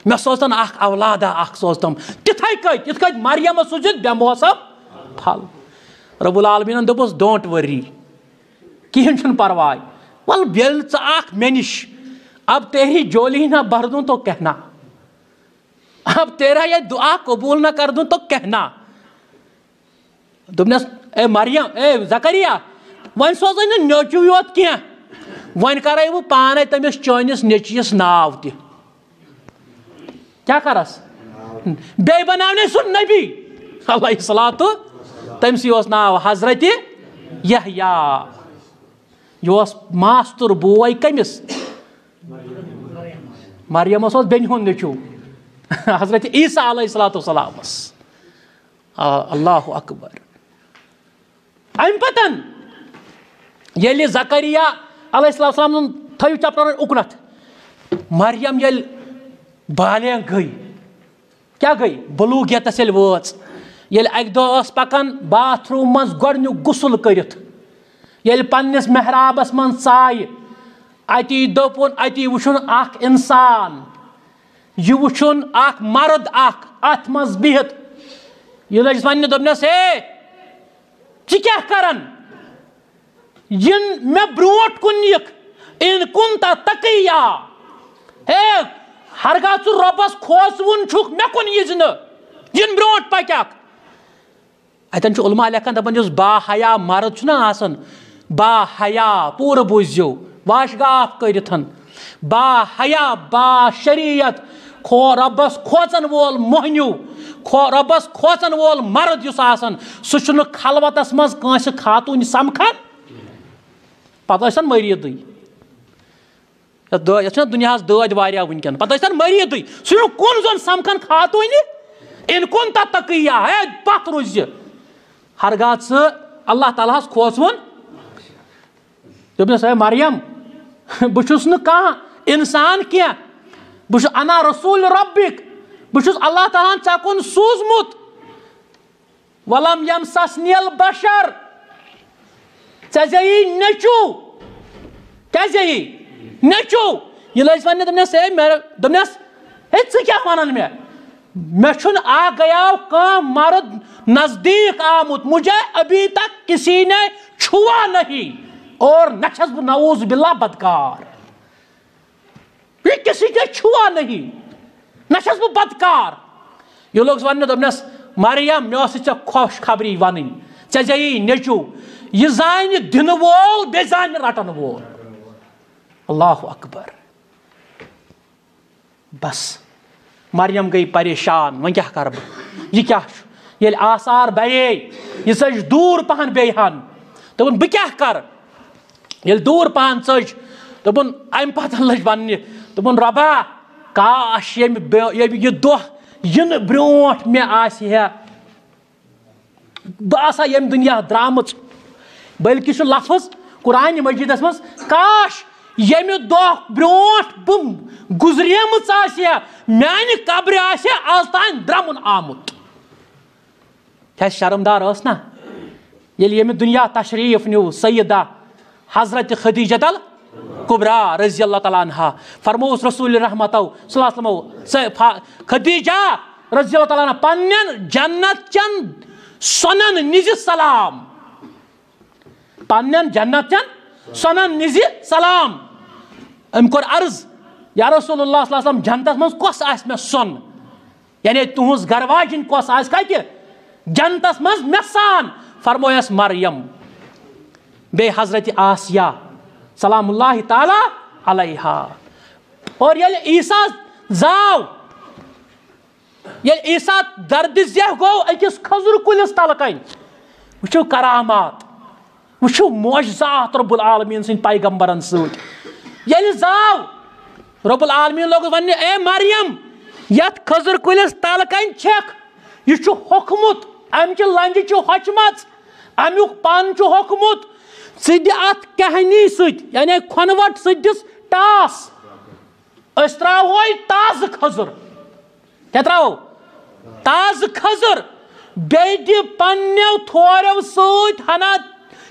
مےٚ سوزتن اکھ اولادا اکھ سوزتم۔ تِتھے کٔٹھۍ، یِتھ کٔٹھۍ مریمس سوٗزِتھ بے موسم پھل۔ رب العالمینن دوٚپُس، "Don't worry، کِہیٖنۍ چھُنہٕ پرواے۔ ول، ییٚلہِ ژٕ اکھ مےٚ نِش، اب تیری جولی نہ بھر دوں تو کہنا، اب تیرا یہ دعا قبول نہ کر دوں تو کہنا۔" دوٚپنس، "اے مریم، اے زکریا، وۄنۍ سوزے نہٕ نیٚچوٗ یوت کینٛہہ، وۄنۍ کرے بہٕ پانے تٔمِس چٲنِس نیٚچوِس ناو تہِ۔" کیٛاہ کرس؟ بیٚیہِ بناونے سُہ نبی علیہ الصلوۃ۔ تٔمۍ سٕے اوس ناو حضرت یحییٰ۔ یہِ اوس ماستُر بوے کٔمِس؟ مریمس اوس بیٚنہِ ہُنٛد نیٚچوٗ، حضرت عیسیٰ علیہ الصلوۃ والسلامس۔ آ، اللہ اکبر۔ امہِ پتن ییٚلہِ زکریا علیہ السلام، تھٲیِو چپرن اُکنتھ، مریم ییٚلہِ بالغ گٔے، کیٛاہ گٔے؟ بلوغیتس ییٚلہِ وٲژ، ییٚلہِ اکہِ دۄہ ٲس پکان باتھ روٗم منٛز گۄڈٕنیُک غسل کٔرِتھ، ییٚلہِ پننِس محرابس منٛز ژایہِ، اتی دوٚپُن، اتی وٕچھُن اکھ انسان، یہِ وٕچھُن اکھ مرد اکھ اتھ منٛز بِہِتھ۔ یہِ لٔجِس وننہِ، دوٚپنس، "ہے، ژٕ کیٛاہ کران؟ یِن مےٚ برونٛٹھ کُن یِکھ، ان کنت تقیا۔ ہے، ہرگاہ ژٕ رۄبس کھوژوُن چھُکھ، مےٚ کُن یِزِ نہٕ، یِن برونٛٹھ پکیکھ۔" اتٮ۪ن چھُ علماء لیکھان، دپان، یُس با حیا مرد چھُنہ آسان، با حیا، پوٗرٕ بوٗزِو، واش گاف کٔرِتھ، با حیا، با شریعت، کھو-، رۄبس کھوژن وول مۄہنیو، کھو-، رۄبس کھوژن وول مرد یُس آسان، سُہ چھُنہٕ خلوتس منٛز کٲنٛسہِ خاتوٗنہِ سمکھان۔ پتہٕ ٲسۍ تن مریٖدٕے۔ یتھ دٲ-، یتھ چھُنہ دُنیاہس دٲدۍ واریاہ وٕنکیٚن۔ پتہٕ ٲسۍ تن مریٖدٕے۔ سُہ چھُنہٕ کُن زوٚن سمکھان خاتوٗنہِ۔ ان کنت تقیا، ہے، پتھ روٗزِ۔ ہرگاہ ژٕ اللہ تعالیٰ ہس کھوژوُن۔ دوٚپنس، "ہے مریم، بہٕ چھُس نہٕ کانٛہہ انسان کینٛہہ۔ بہٕ چھُس، انا رسول ربک۔ بہٕ چھُس اللہ تعالیٰ ہن ژےٚ کُن سوٗزمُت۔" ولم یمسسنی البشر۔ ژےٚ زیٚیی نیٚچوٗ۔ کیٛاہ زیٚیی؟ نیٚچوٗ۔ یہِ لٔج وَننہِ، دوٚپنَس، "ہے مےٚ"، دوٚپنَس، "ہے ژٕ کیٛاہ وَنان مےٚ؟ مےٚ چھُنہٕ آ گیا کانٛہہ مرد نزدیٖک آمُت، مجھے ابھی تک کسی نے چھوا نہیں، اور نہ چھَس بہٕ نعوذ باللہ بدکار۔" یہ کسی کے چھوا نہیں، نہ چھَس بہٕ بدکار۔ یہِ لوٚگُس وَننہِ، دوٚپنَس، "مریم، مےٚ ٲسٕے ژےٚ خۄش خبری وَنٕنۍ، ژےٚ زیٚیی نیٚچوٗ، یہِ زانہِ دِنہٕ وول، بیٚیہِ زانہِ رَٹَن وول۔" اللہ اکبر۔ بس، مریم گٔے پریشان، وۄنۍ کیٛاہ کَرٕ بہٕ؟ یہِ کیٛاہ چھُ؟ ییٚلہِ آثار بَرے، یہِ ژٔج دوٗر پَہَن بیٚیہِ ہَن۔ دوٚپُن، "بہٕ کیٛاہ کَرٕ؟" ییٚلہِ دوٗر پَہَن ژٔج، دوٚپُن، اَمہِ پَتہٕ لٔج وَننہِ، دوٚپُن، "رۄبا، کاش ییٚمہِ بے-، ییٚمہِ یہِ دۄہ یِنہٕ برٛونٛٹھ مےٚ آسہِ ہا، بہٕ آسہٕ ہا ییٚمہِ دُنیا درٛامٕژ۔" بلکہِ چھُ لفظ قرآنِ مجیٖدَس منٛز، "کاش ییٚمہِ دۄہ برٛونٛٹھ بہٕ گُزریمٕژ آسہِ ہا، میٛانہِ قبرِ آسہِ ہا آز تام درٛمُن آمُت۔" کیٛازِ شرمدار ٲس نا؟ ییٚلہِ ییٚمہِ دُنیا تشریٖف نیوٗ سیدہ حضرت خدیجہ الکبریٰ رضی اللہ تعالیٰ عنہا، فرمووُس رسول رحمتو صلی اللہ علیہ وسلمو، سہ-، فا-، خدیجہ رضی اللہ تعالیٰ عنہا پننٮ۪ن جنت چٮ۪ن سۄنن نِزِ سلام۔ پننٮ۪ن جنت چٮ۪ن سۄنن نِزِ سلام۔ أمۍ کوٚر عرض، "یا رسول اللہ صلی اللہ علیہ وسلم، جنتس منٛز کۄس آسہِ مےٚ سۄن؟ یعنی تُہٕنٛز گرٕ واجِنۍ کۄس آسہِ کتہِ جنتس منٛز مےٚ سان؟" فرمویس، "مریم، بیٚیہِ حضرت آسیہ سلام اللہ تعالیٰ علیہا۔" اور ییٚلہِ عیسیٰ زاو، ییٚلہِ عیسیٰ دردِ ذیح گوٚو أکِس کھٔزرٕ کُلِس تلہٕ کنۍ، وٕچھِو کرامات، وٕچھِو معجزات رب العالمین سٕنٛدۍ پیغمبرن سۭتۍ۔ ییٚلہِ زاو، رب العالمین لوٚگ وننہِ، "اے مریم، یتھ کھٔزرٕ کُلِس تلہٕ کنۍ چھکھ، یہِ چھُ ہوٚکھمُت، امہِ چہِ لنجہِ چھِ ہۄچھمژ، امیُک پن چھُ ہوٚکھمُت، ژٕ دِ اتھ کہنی سۭتۍ، یعنی کھۄنوٹ سۭتۍ دِس ٹاس۔" أسۍ ترٛاوہوے تازٕ کھٔزٕر۔ کیٛاہ ترٛاوو؟ تازٕ کھٔزٕر۔ بیٚیہِ دِ پننیو تھورٮ۪و سۭتۍ ہنا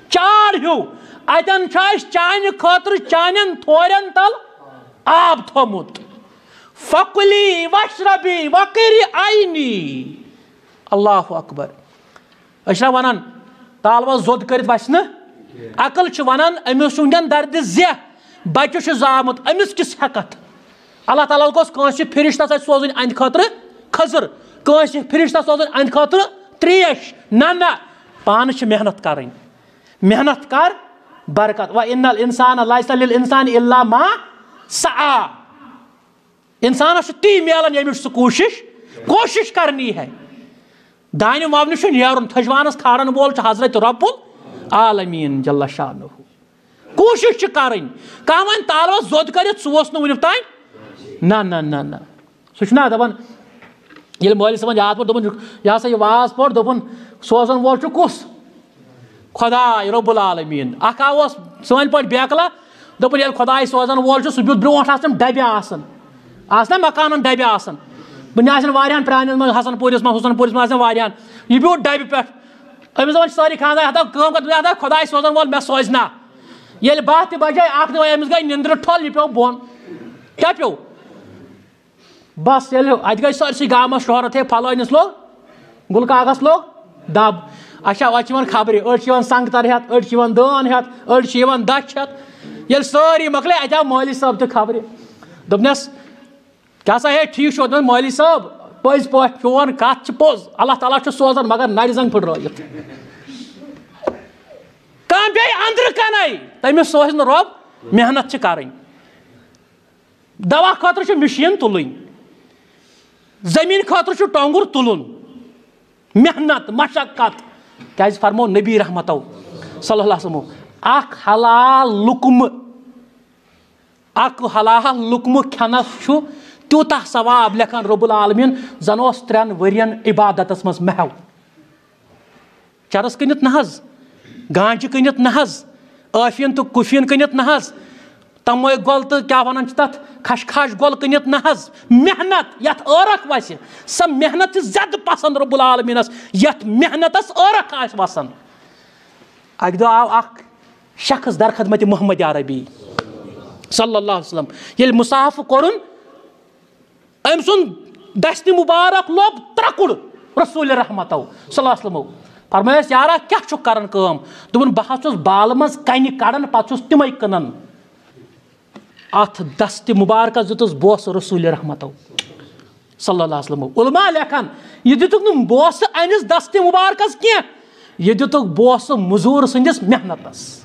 چار ہیوٗ۔ اتٮ۪ن چھُ اَسہِ چانہِ خٲطرٕ چانٮ۪ن تھورٮ۪ن تل آب تھوٚمُت۔ فَکُلِی وَاشرَبِی وَقَرِّ عَینِی۔ اللہ اکبر۔ أسۍ چھِنہ وَنان، تالوَس زوٚد کٔرِتھ وَسہِ نہٕ۔ عقل چھِ وَنان، أمِس چھُ وٕنکٮ۪ن دردِ زیہ، بَچہِ چھُ زامُت، أمِس کِژھ ہٮ۪کَتھ؟ اللہ تعالیٰ گوٚژھ کٲنٛسہِ فرشتَس اَتہِ سوزُن اَہَنٛدِ خٲطرٕ کھٔزٕر، کٲنٛسہِ فرشتَس سوزُن اَہَنٛدِ خٲطرٕ ترٛیش۔ نہ، نہ، پانہٕ چھِ محنت کَرٕنۍ۔ محنت کر، برکت۔ وَإِنَّ الْإِنسَانَ، لَيْسَ لِلْإِنسَانِ إِلَّا مَا سَعَى۔ انسانس چھُ تی میلان، ییٚمِچ سُہ کوٗشِش، کوٗشِش کرنی ہے۔ دانہِ وونہِ چھُ نیرُن، تھٔجوانس کھارن وول چھُ حضرت رب العالمین جل شانہ۔ کوٗشِش چھِ کرٕنۍ۔ کانٛہہ وۄنۍ تالوَس زوٚد کٔرِتھ، سُہ اوس نہٕ وُنیُک تام۔ نہ، نہ، نہ، نہ۔ سُہ چھُنہ دپان، ییٚلہِ مٲلۍ صٲبن یاد پوٚر، دوٚپُن، یہِ ہسا یہِ واز پوٚر، دوٚپُن، سوزن وول چھُ کُس؟ خۄداے رب العالمین۔ اکھ ہا اوس سٲنۍ پٲٹھۍ بیکلا، دوٚپُن، ییٚلہِ خۄداے سوزن وول چھُ، سُہ بیوٗٹھ برونٛٹھ آسان ڈبہِ آسان، آسنا مکانن ڈبہِ آسان۔ وُنہِ آسن واریاہن پرانٮ۪ن منٛز، حسن پوٗرِس منٛز، حسن پوٗرِس منٛز آسن واریاہن۔ یہِ بیوٗٹھ ڈبہِ پٮ۪ٹھ۔ أمِس دپان چھِ سٲری خانٛدار، ہتا کٲم کر، دوٚپُن، ہتا خۄداے سوزن وول مےٚ سوزِ نا۔ ییٚلہِ باہ تہِ بجے، اکھ دۄہ أمِس گٔے نِندرِ ٹھۄل، یہِ پیوٚو بۄن۔ کیٛاہ پیوٚو؟ بس ییٚلہِ اتہِ گٔے سٲرسٕے گامس شہرت، ہے فلٲنِس لوٚگ، گُلہٕ کاکس لوٚگ دب۔ اچھا، اتہِ چھِ یِوان خبرِ، أڑۍ چھِ یِوان سنگتر ہٮ۪تھ، أڑۍ چھِ یِوان دٲن ہٮ۪تھ، أڑۍ چھِ یِوان دَچھ ہٮ۪تھ۔ ییٚلہِ سٲری مۄکلے، اتہِ آو مٲلِس صٲب تہِ خبرِ۔ دوٚپنس، کیٛاہ سا ہے، ٹھیٖک چھُوا؟ دوٚپُن، مٲلِس صٲب، پٔزۍ پٲٹھۍ چون کتھ چھِ پوٚز، اللہ تعالیٰ چھُ سوزان، مگر نرِ زنگ پھٕٹرٲیِتھ۔ کانٛہہ بیٚیہِ أنٛدرٕ کنے، تٔمِس سوزِ نہٕ رۄب، محنت چھِ کرٕنۍ۔ دوا خٲطرٕ چھُ مِشیٖن تُلٕنۍ، زٔمیٖن خٲطرٕ چھُ ٹۄنٛگُر تُلُن، محنت، مشقت۔ کیازِ فرمو نبی رحمتو صلی اللہ علیہ وسلمو، اکھ حلال لقمہٕ، اکھ حلال لقمہٕ کھٮ۪نس چھُ تیوٗتاہ ثواب لیکھان رب العالمین، زن اوس ترٛٮ۪ن ؤرین عبادتس منٛز محو۔ چرس کٕنِتھ نہ حظ، گانجہِ کٕنِتھ نہ حظ، ٲفیٖن تہٕ کُفیٖن کٕنِتھ نہ حظ، تمٲے گۄل تہٕ کیٛاہ ونان چھِ تتھ، خشخاش گۄل کٕنِتھ نہ حظ۔ محنت یتھ ٲرکھ وسہِ، سۄ محنت چھِ زیادٕ پسند رب العالمینس، یتھ محنتس ٲرکھ آسہِ وسان۔ اکہِ دۄہ آو اکھ شخص در خدمت محمد عربی صلی اللہ علیہ وسلم، ییٚلہِ مصافہٕ کوٚرُن، أمۍ سُنٛد دستِ مُبارک لوٚب ترٛکُر رسول رحمتو صلی اللہ علیہ وسلمو۔ فرمٲیس، یارا، کیٛاہ چھُکھ کران کٲم؟ دوٚپُن، بہٕ حظ چھُس بالہٕ منٛز کنہِ کڑان، پتہٕ چھُس تِمے کٕنان۔ اتھ دستِ مُبارکس دیُتُس بوسہٕ رسول رحمتو صلی اللہ علیہ وسلمو۔ علماء لیکھان، یہِ دیُتُکھ نہٕ بوسہٕ أمِس دستِ مُبارکس کینٛہہ، یہِ دیُتُکھ بوسہٕ مٔزوٗر سٕنٛدِس محنتس۔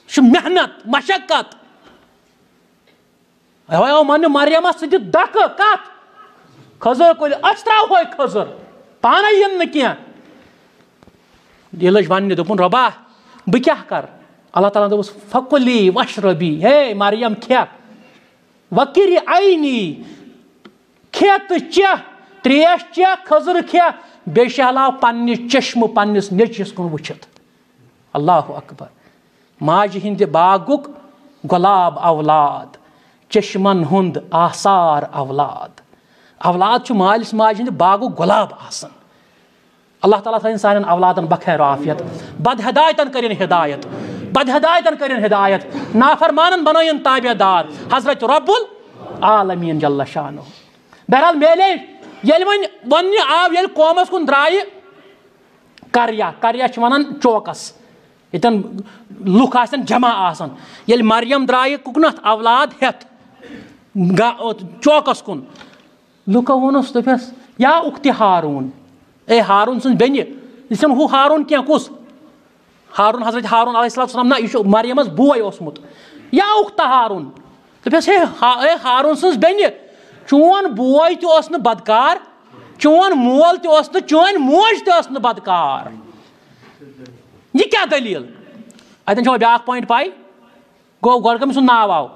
چھُ محنت، مشقت۔ اوے او منہِ مریمس ژٕ دِ دکہٕ کتھ؟ کھٔزٕر کُلۍ، أسۍ ترٛاوہوے کھٔزٕر، پانے یِن نہٕ کینٛہہ۔ یہِ لٔج وننہِ، دوٚپُن، رۄبا، بہٕ کیٛاہ کرٕ؟ اللہ تعالیٰ ہن دوٚپُس، فکلی وشربی، ہے مریم، کھےٚ۔ وقرِ عینی، کھےٚ تہٕ چےٚ، تریش چےٚ، کھٔزٕر کھےٚ، بیٚیہِ شہلاو پننہِ چشمہٕ پننِس نیٚچوِس کُن وٕچھِتھ۔ اللہ اکبر۔ ماجہِ ہٕنٛدِ باغُک گۄلاب اولاد، چشمن ہُنٛد آثار اولاد۔ اولاد چھُ مٲلِس ماجہِ ہٕنٛدِ باغُک گۄلاب آسان۔ اللہ تعالیٰ تھٲیِن سانٮ۪ن اولادن بخیر و عافیت، بد ہدایتن کٔرِن ہدایت، بد ہدایتن کٔرِن ہدایت، نافرمانن بنٲیِن تابع دار حضرت رب العالمین جل شانہ۔ بہرحال میلے، ییٚلہِ وۄنۍ وننہِ آو، ییٚلہِ قومس کُن درٛایہِ، کریا، کریا چھِ ونان چوکس، ییٚتٮ۪ن لُکھ آسن جمع آسان۔ ییٚلہِ مریم درٛایہِ کُکنتھ اولاد ہٮ۪تھ گا-، چوکس کُن، لُکو ووٚنُس، دوٚپنس، یا اُخت ہارون، اے ہارون سٕنٛز بیٚنہِ، یہِ چھُنہٕ ہُہ ہارون کینٛہہ، کُس؟ ہارون، حضرت ہارون علیہ السلام، نہ، یہِ چھُ مریمس بوے اوسمُت۔ یا اُخت ہارون، دوٚپنس، ہے ہا-، اے ہارون سٕنٛز بیٚنہِ، چون بوے تہِ اوس نہٕ بدکار، چون مول تہِ اوس نہٕ، چٲنۍ موج تہِ ٲس نہٕ بدکار۔ یہِ کیٛاہ دٔلیٖل؟ اتٮ۪ن چھو بیٛاکھ point پاے۔ گوٚو، گۄڈٕ کٔمۍ سُنٛد ناو آو؟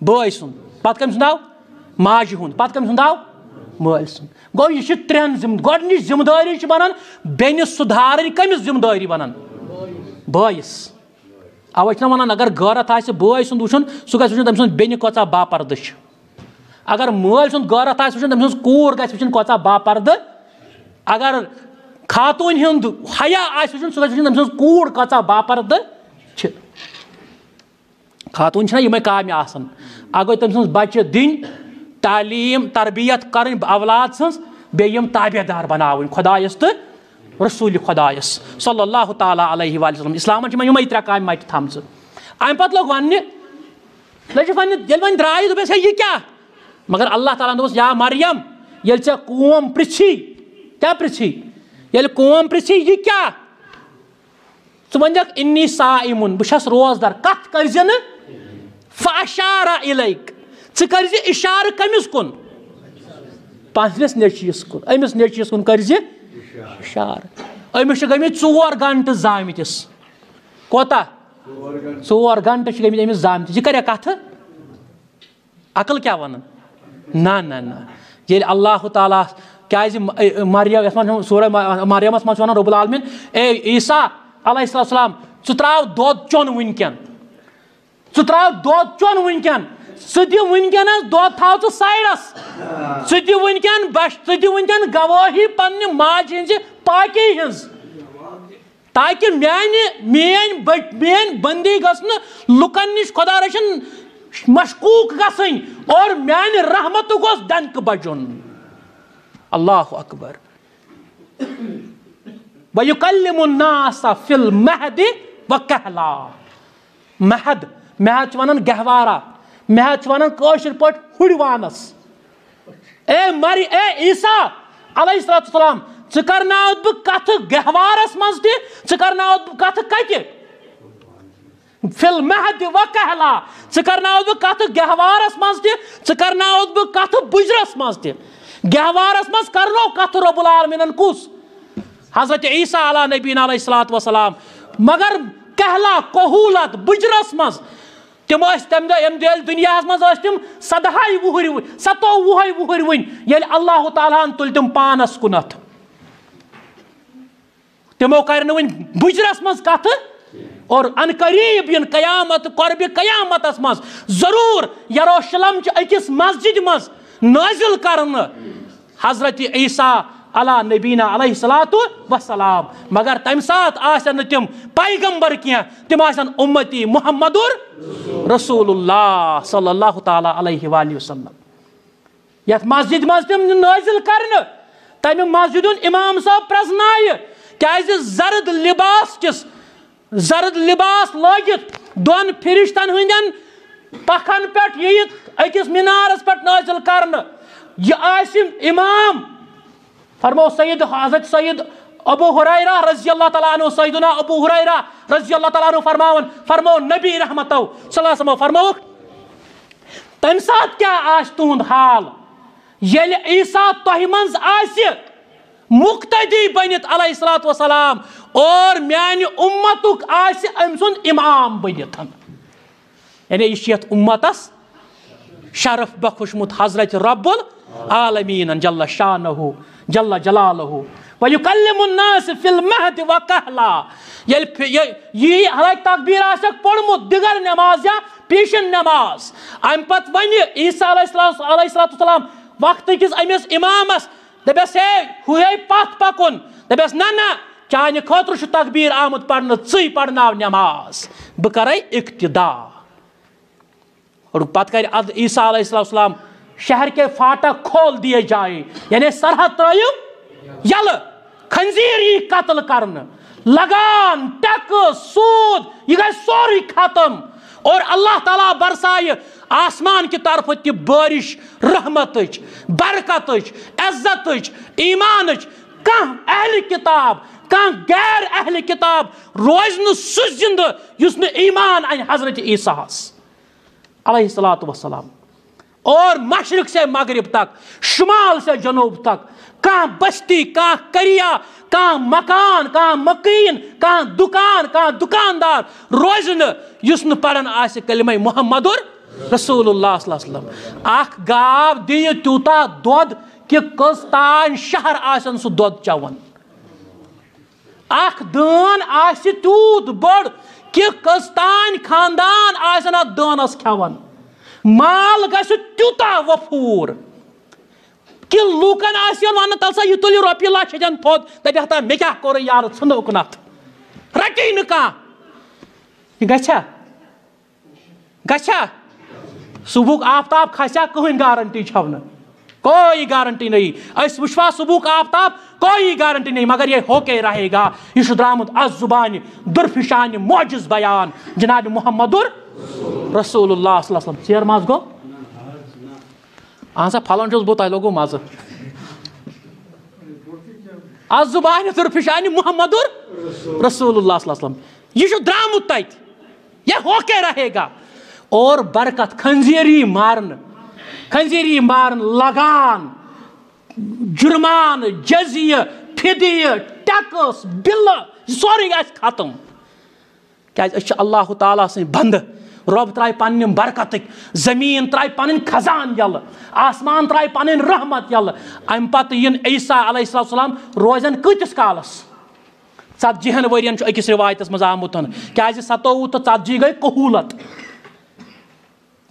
بٲے سُنٛد۔ پتہٕ کٔمۍ سُنٛد آو؟ ماجہِ ہُنٛد۔ پتہٕ کٔمۍ سُنٛد آو؟ مٲلۍ سُنٛد۔ گوٚو، یہِ چھِ ترٛٮ۪ن ذمہٕ، گۄڈٕنِچ ذمہٕ دٲری چھِ بنان بیٚنہِ سُدھارٕنۍ۔ کٔمِس ذمہٕ دٲری بنان؟ بٲیِس۔ اَوَے چھِنہ وَنان، اگر غٲرت آسہِ بٲے سُنٛد وٕچھُن، سُہ گژھِ وٕچھُن تٔمۍ سُنٛد بیٚنہِ کۭژاہ باپردٕ چھِ۔ اگر مٲلۍ سُنٛد غٲرت آسہِ وٕچھُن، تٔمۍ سٕنٛز کوٗر گژھِ وٕچھِنۍ کۭژاہ باپردٕ۔ اگر خاتوٗنہِ ہُنٛد حیا آسہِ وٕچھُن، سُہ گژھِ وٕچھُن تٔمۍ سٕنٛز کوٗر کۭژاہ باپردٕ چھِ۔ خاتوٗن چھِنہ یِمے کامہِ آسان۔ اَگوے تٔمۍ سٕنٛز بَچہِ دِنۍ، تعلیٖم، تربیت کَرٕنۍ اولاد سٕنٛز، بیٚیہِ یِم تابع دار بَناوٕنۍ خۄدایَس تہٕ رسوٗلِ خۄدایَس صلی اللہ تعالیٰ علیہ وآلہ وسلم۔ اِسلامَن چھِ یِمَے، یِمَے ترٛےٚ کامہِ مَٹہِ تھامژٕ۔ اَمہِ پَتہٕ لوٚگ وَننہِ، لٔجِکھ وَننہِ، ییٚلہِ وۄنۍ درٛاے، دوٚپُس، "ہے، یہِ کیٛاہ؟" مگر اللہ تعالیٰ ہَن دوٚپُس، "یا مریم، ییٚلہِ ژےٚ قوم پرٛژھی۔" کیٛاہ پرٛژھی؟ ییٚلہِ قوم پرٛژھی، "یہِ کیٛاہ؟" ژٕ ؤنۍ زٮ۪کھ، "انی صائمٌ"، بہٕ چھَس روزدار۔ کَتھ کٔرۍ زِ نہٕ۔ فَأَشَارَ إِلَيْكَ، ژٕ کٔرۍ زِ اِشارٕ کٔمِس کُن؟ پنٛنِس نیٚچوِس کُن۔ أمِس نیٚچوِس کُن کٔرۍ زِ اِشارٕ۔ أمِس چھِ گٔمٕتۍ ژور گھنٹہٕ زامتِس۔ کوتاہ؟ ژور گھنٹہٕ چھِ گٔمٕتۍ أمِس زامتِس۔ یہِ کَریا کَتھٕ؟ عقل کیٛاہ وَنان؟ نہ، نہ، نہ۔ ییٚلہِ اللہ تعالیٰ، کیٛازِ م-، اے، مریم، یَتھ منٛز چھُ سورہ م-، مریمَس منٛز چھُ وَنان رب العالمین، "اے عیسیٰ علیہ السلام، ژٕ ترٛاو دۄد چوٚن وٕنکٮ۪ن۔ ژٕ ترٛاو دۄد چوٚن وٕنکٮ۪ن۔ ژٕ دِ وٕنکٮ۪نَس دۄد، تھاو ژٕ سایڈَس۔ ژٕ دِ وٕنکٮ۪ن بَش-، ژٕ دِ وٕنکٮ۪ن گوٲہی پنٛنہِ ماجہِ ہِنٛزِ پاکی ہِنٛز۔" تاکہ میانہِ، میٲنۍ بٔ-، میٲنۍ بندی گٔژھ نہٕ لُکن نِش خۄدا رٔچھِن مشکوک گژھٕنۍ اور میانہِ رحمتُک گوٚژھ ڈنکہٕ بجُن۔ اللہ اکبر۔ وَيُكَلِّمُ النَّاسَ فِي الْمَهْدِ وَكَهْلًا۔ مہد، مہد چھِ وَنان گہوارہ، مہد چھِ وَنان کٲشِر پٲٹھۍ ہُرۍ وانَس۔ اے مری-، اے عیسیٰ علیہ الصلوۃ والسلام، ژٕ کرناوتھ بہٕ کتھٕ گہوارس منٛز تہِ، ژٕ کرناوتھ بہٕ کتھٕ کتہِ؟ فِی الْمَهْدِ وَكَهْلًا۔ ژٕ کرناوتھ بہٕ کتھٕ گہوارس منٛز تہِ، ژٕ کرناوتھ بہٕ کتھٕ بُجرس منٛز تہِ۔ گہوارس منٛز کرنو کتھٕ رب العالمینن کُس؟ حضرت عیسیٰ علیٰ نبینا علیہ الصلوۃ والسلام۔ مگر کہلا، کہولت، بُجرس منٛز تِم ٲسۍ تَمہِ دۄہ، ییٚمہِ دۄہ ییٚلہِ دُنیاہَس منٛز ٲسۍ تِم سدہاے وُہٕرۍ وُ-، ستووُہَے وُہٕرۍ وٕنۍ، ییٚلہِ اللہ تعالیٰ ہَن تُلۍ تِم پانَس کُنَتھ۔ تِمو کَرِ نہٕ وٕنہِ بُجرَس منٛز کَتھٕ، اور عن قریب یِن قیامت، قربِ قیامتَس منٛز ضروٗر یروشلم چہِ أکِس مسجدِ منٛز نٲزِل کرنہٕ حضرت عیسیٰ علیٰ نبینا علیہ الصلوۃ والسلام۔ مگر تَمہِ ساتہٕ آسن نہٕ تِم پیغمبر کینٛہہ، تِم آسن اُمتی محمد رسول اللہ صلی اللہ تعالیٰ علیہ وآلہ وسلم۔ یَتھ مسجد منٛز تِم نٲزِل کرنہٕ، تَمہِ مسجد ہُنٛد امام صٲب پرٛزنایہِ، کیٛازِ زرد لباس کِس زرد لباس لٲگِتھ دۄن فرشتن ہٕنٛدٮ۪ن پکھن پٮ۪ٹھ یِیہِ أکِس مینارس پٮ۪ٹھ نٲزِل کرنہٕ۔ یہِ آسہِ امام۔ فرمو سید، حضرت سید ابو ہریرہ رضی اللہ تعالیٰ عنہ، سیدنا ابو ہریرہ رضی اللہ تعالیٰ عنہ فرماوان، فرمو نبی رحمتو صلی اللہ علیہ وسلم فرمووُکھ، تمہِ ساتہٕ کیٛاہ آسہِ تُہُنٛد حال؟ ییٚلہِ عیسیٰ تۄہہِ منٛز آسہِ مقتدی بٔنِتھ علیہ الصلوۃ والسلام اور میانہِ اُمتُک آسہِ أمۍ سُنٛد اِمام بٔنِتھ۔ یعنی یہِ چھُ یَتھ اُمتَس شرف بخشمُت حضرت رب العالمین جل شانہ جل جلالہ۔ وَيُكَلِّمُ النَّاسَ فِي الْمَهْدِ وَكَهْلًا۔ ییٚلہِ فِ-، یہِ، یہِ حالانکہ تکبیر آسٮ۪کھ پوٚرمُت دِگر نماز یا پیشن نماز، اَمہِ پتہٕ وَنہِ عیسیٰ علیہ السلام، علیہ الصلوۃ والسلام وقتہٕ کِس أمِس اِمامَس، دَپٮ۪س، "ہے، ہُہ ہے پَتھ پَکُن۔" دَپٮ۪س، "نہ، نہ، چانہِ خٲطرٕ چھُ تکبیر آمُت پَرنہٕ، ژٕے پَرناو نماز، بہٕ کَرَے اقتدا۔" اور پَتہٕ کَرِ اَدٕ عیسیٰ علیہ السلام، "شہر کے فاٹک کھول دیے جائیں"، یعنی سرحد ترٛٲیِو یَلہٕ، خنزیر یی قتل کرنہٕ، لگان، ٹٮ۪کہٕ، سوٗد، یہِ گژھِ سورُے ختم۔ اور اللہ تعالیٰ برسایہِ آسمان کہِ طرفہٕ تہِ بٲرِش رحمتٕچ، برکتٕچ، عزتٕچ، ایٖمانٕچ۔ کانٛہہ اہلِ کِتاب، کانٛہہ غیر اہلِ کِتاب روزِ نہٕ سُہ زِندٕ یُس نہٕ ایٖمان اَنہِ حضرت عیسیٰ ہَس علیہ الصلوۃ والسلام۔ اور مشرق سے مغرب تک، شمال سے جنوب تک، کانٛہہ بستی، کانٛہہ قریہ، کانٛہہ مکان، کانٛہہ مکین، کانٛہہ دُکان، کانٛہہ دُکاندار روزِ نہٕ یُس نہٕ پران آسہِ کلمہ محمد رسول اللہ صلی اللہ علیہ وسلم۔ اکھ گاو دِیہِ تیوٗتاہ دۄد کہِ کٔژ تام شہر آسن سُہ دۄد چٮ۪وان۔ اکھ دٲن آسہِ تیوٗت بوٚڑ کہِ کٔژ تام خاندان آسن اتھ دٲنس کھٮ۪وان۔ مال گژھِ تیوٗتاہ وفوٗر کہِ لوٗکن آسہِ یِوان وننہٕ، "تَلہٕ سا، یہِ تُلِو رۄپیہِ لچھ ہیٚتٮ۪ن تھوٚد۔" دَپہِ، "ہتا، مےٚ کیٛاہ کوٚرُے یارٕ، ژھٕنہوکھ نہٕ اتھ۔" رَٹی نہٕ کانٛہہ۔ یہِ گژھِ ہا؟ گژھیا؟ صبحُک آفتاب کھسیا؟ کٕہٕنۍ گارنٹی چھَو نہٕ، کوئی گارنٹی نہیں۔ أسۍ وٕچھوا صبحُک آفتاب؟ کوئی گارنٹی نہیں، مگر یہ ہو کے رہے گا۔ یہِ چھُ درٛامُت از زُبانہِ درفشانہِ معجز بیان جناب محمد رسول اللہ صلی اللہ علیہ وسلم۔ ژیر ماز گوٚو؟ اہن سا، پھلان چھُس بہٕ، تۄہہِ لوٚگوُ مزٕ۔ از زبان درفشان محمد رسول اللہ صلی اللہ علیہ وسلم۔ یہ چھُ درامُت تتہِ، یہ ہو کے رہے گا۔ اور برکت، خنزیری مارن، خنزیری مارن، لگان، جرمان، جزیہ، فدیہ، ٹیکس، بل، سورُے آسہِ ختم۔ کیازِ أسۍ چھِ اللہ تعالیٰ سٕنٛدۍ بندٕ۔ رۄب ترٛایہِ پننہِ برکتٕکۍ، زٔمیٖن ترٛایہِ پنٕنۍ خزان یَلہٕ، آسمان ترٛایہِ پنٕنۍ رحمت یَلہٕ۔ اَمہِ پتہٕ یِن عیسیٰ علیہ السلام، روزن کۭتِس کالس؟ ژتجی ہن ؤرین چھُ أکِس رِوایتس منٛز آمُت۔ کیازِ ستووُہ تہٕ ژتجی گٔے کہوٗلت۔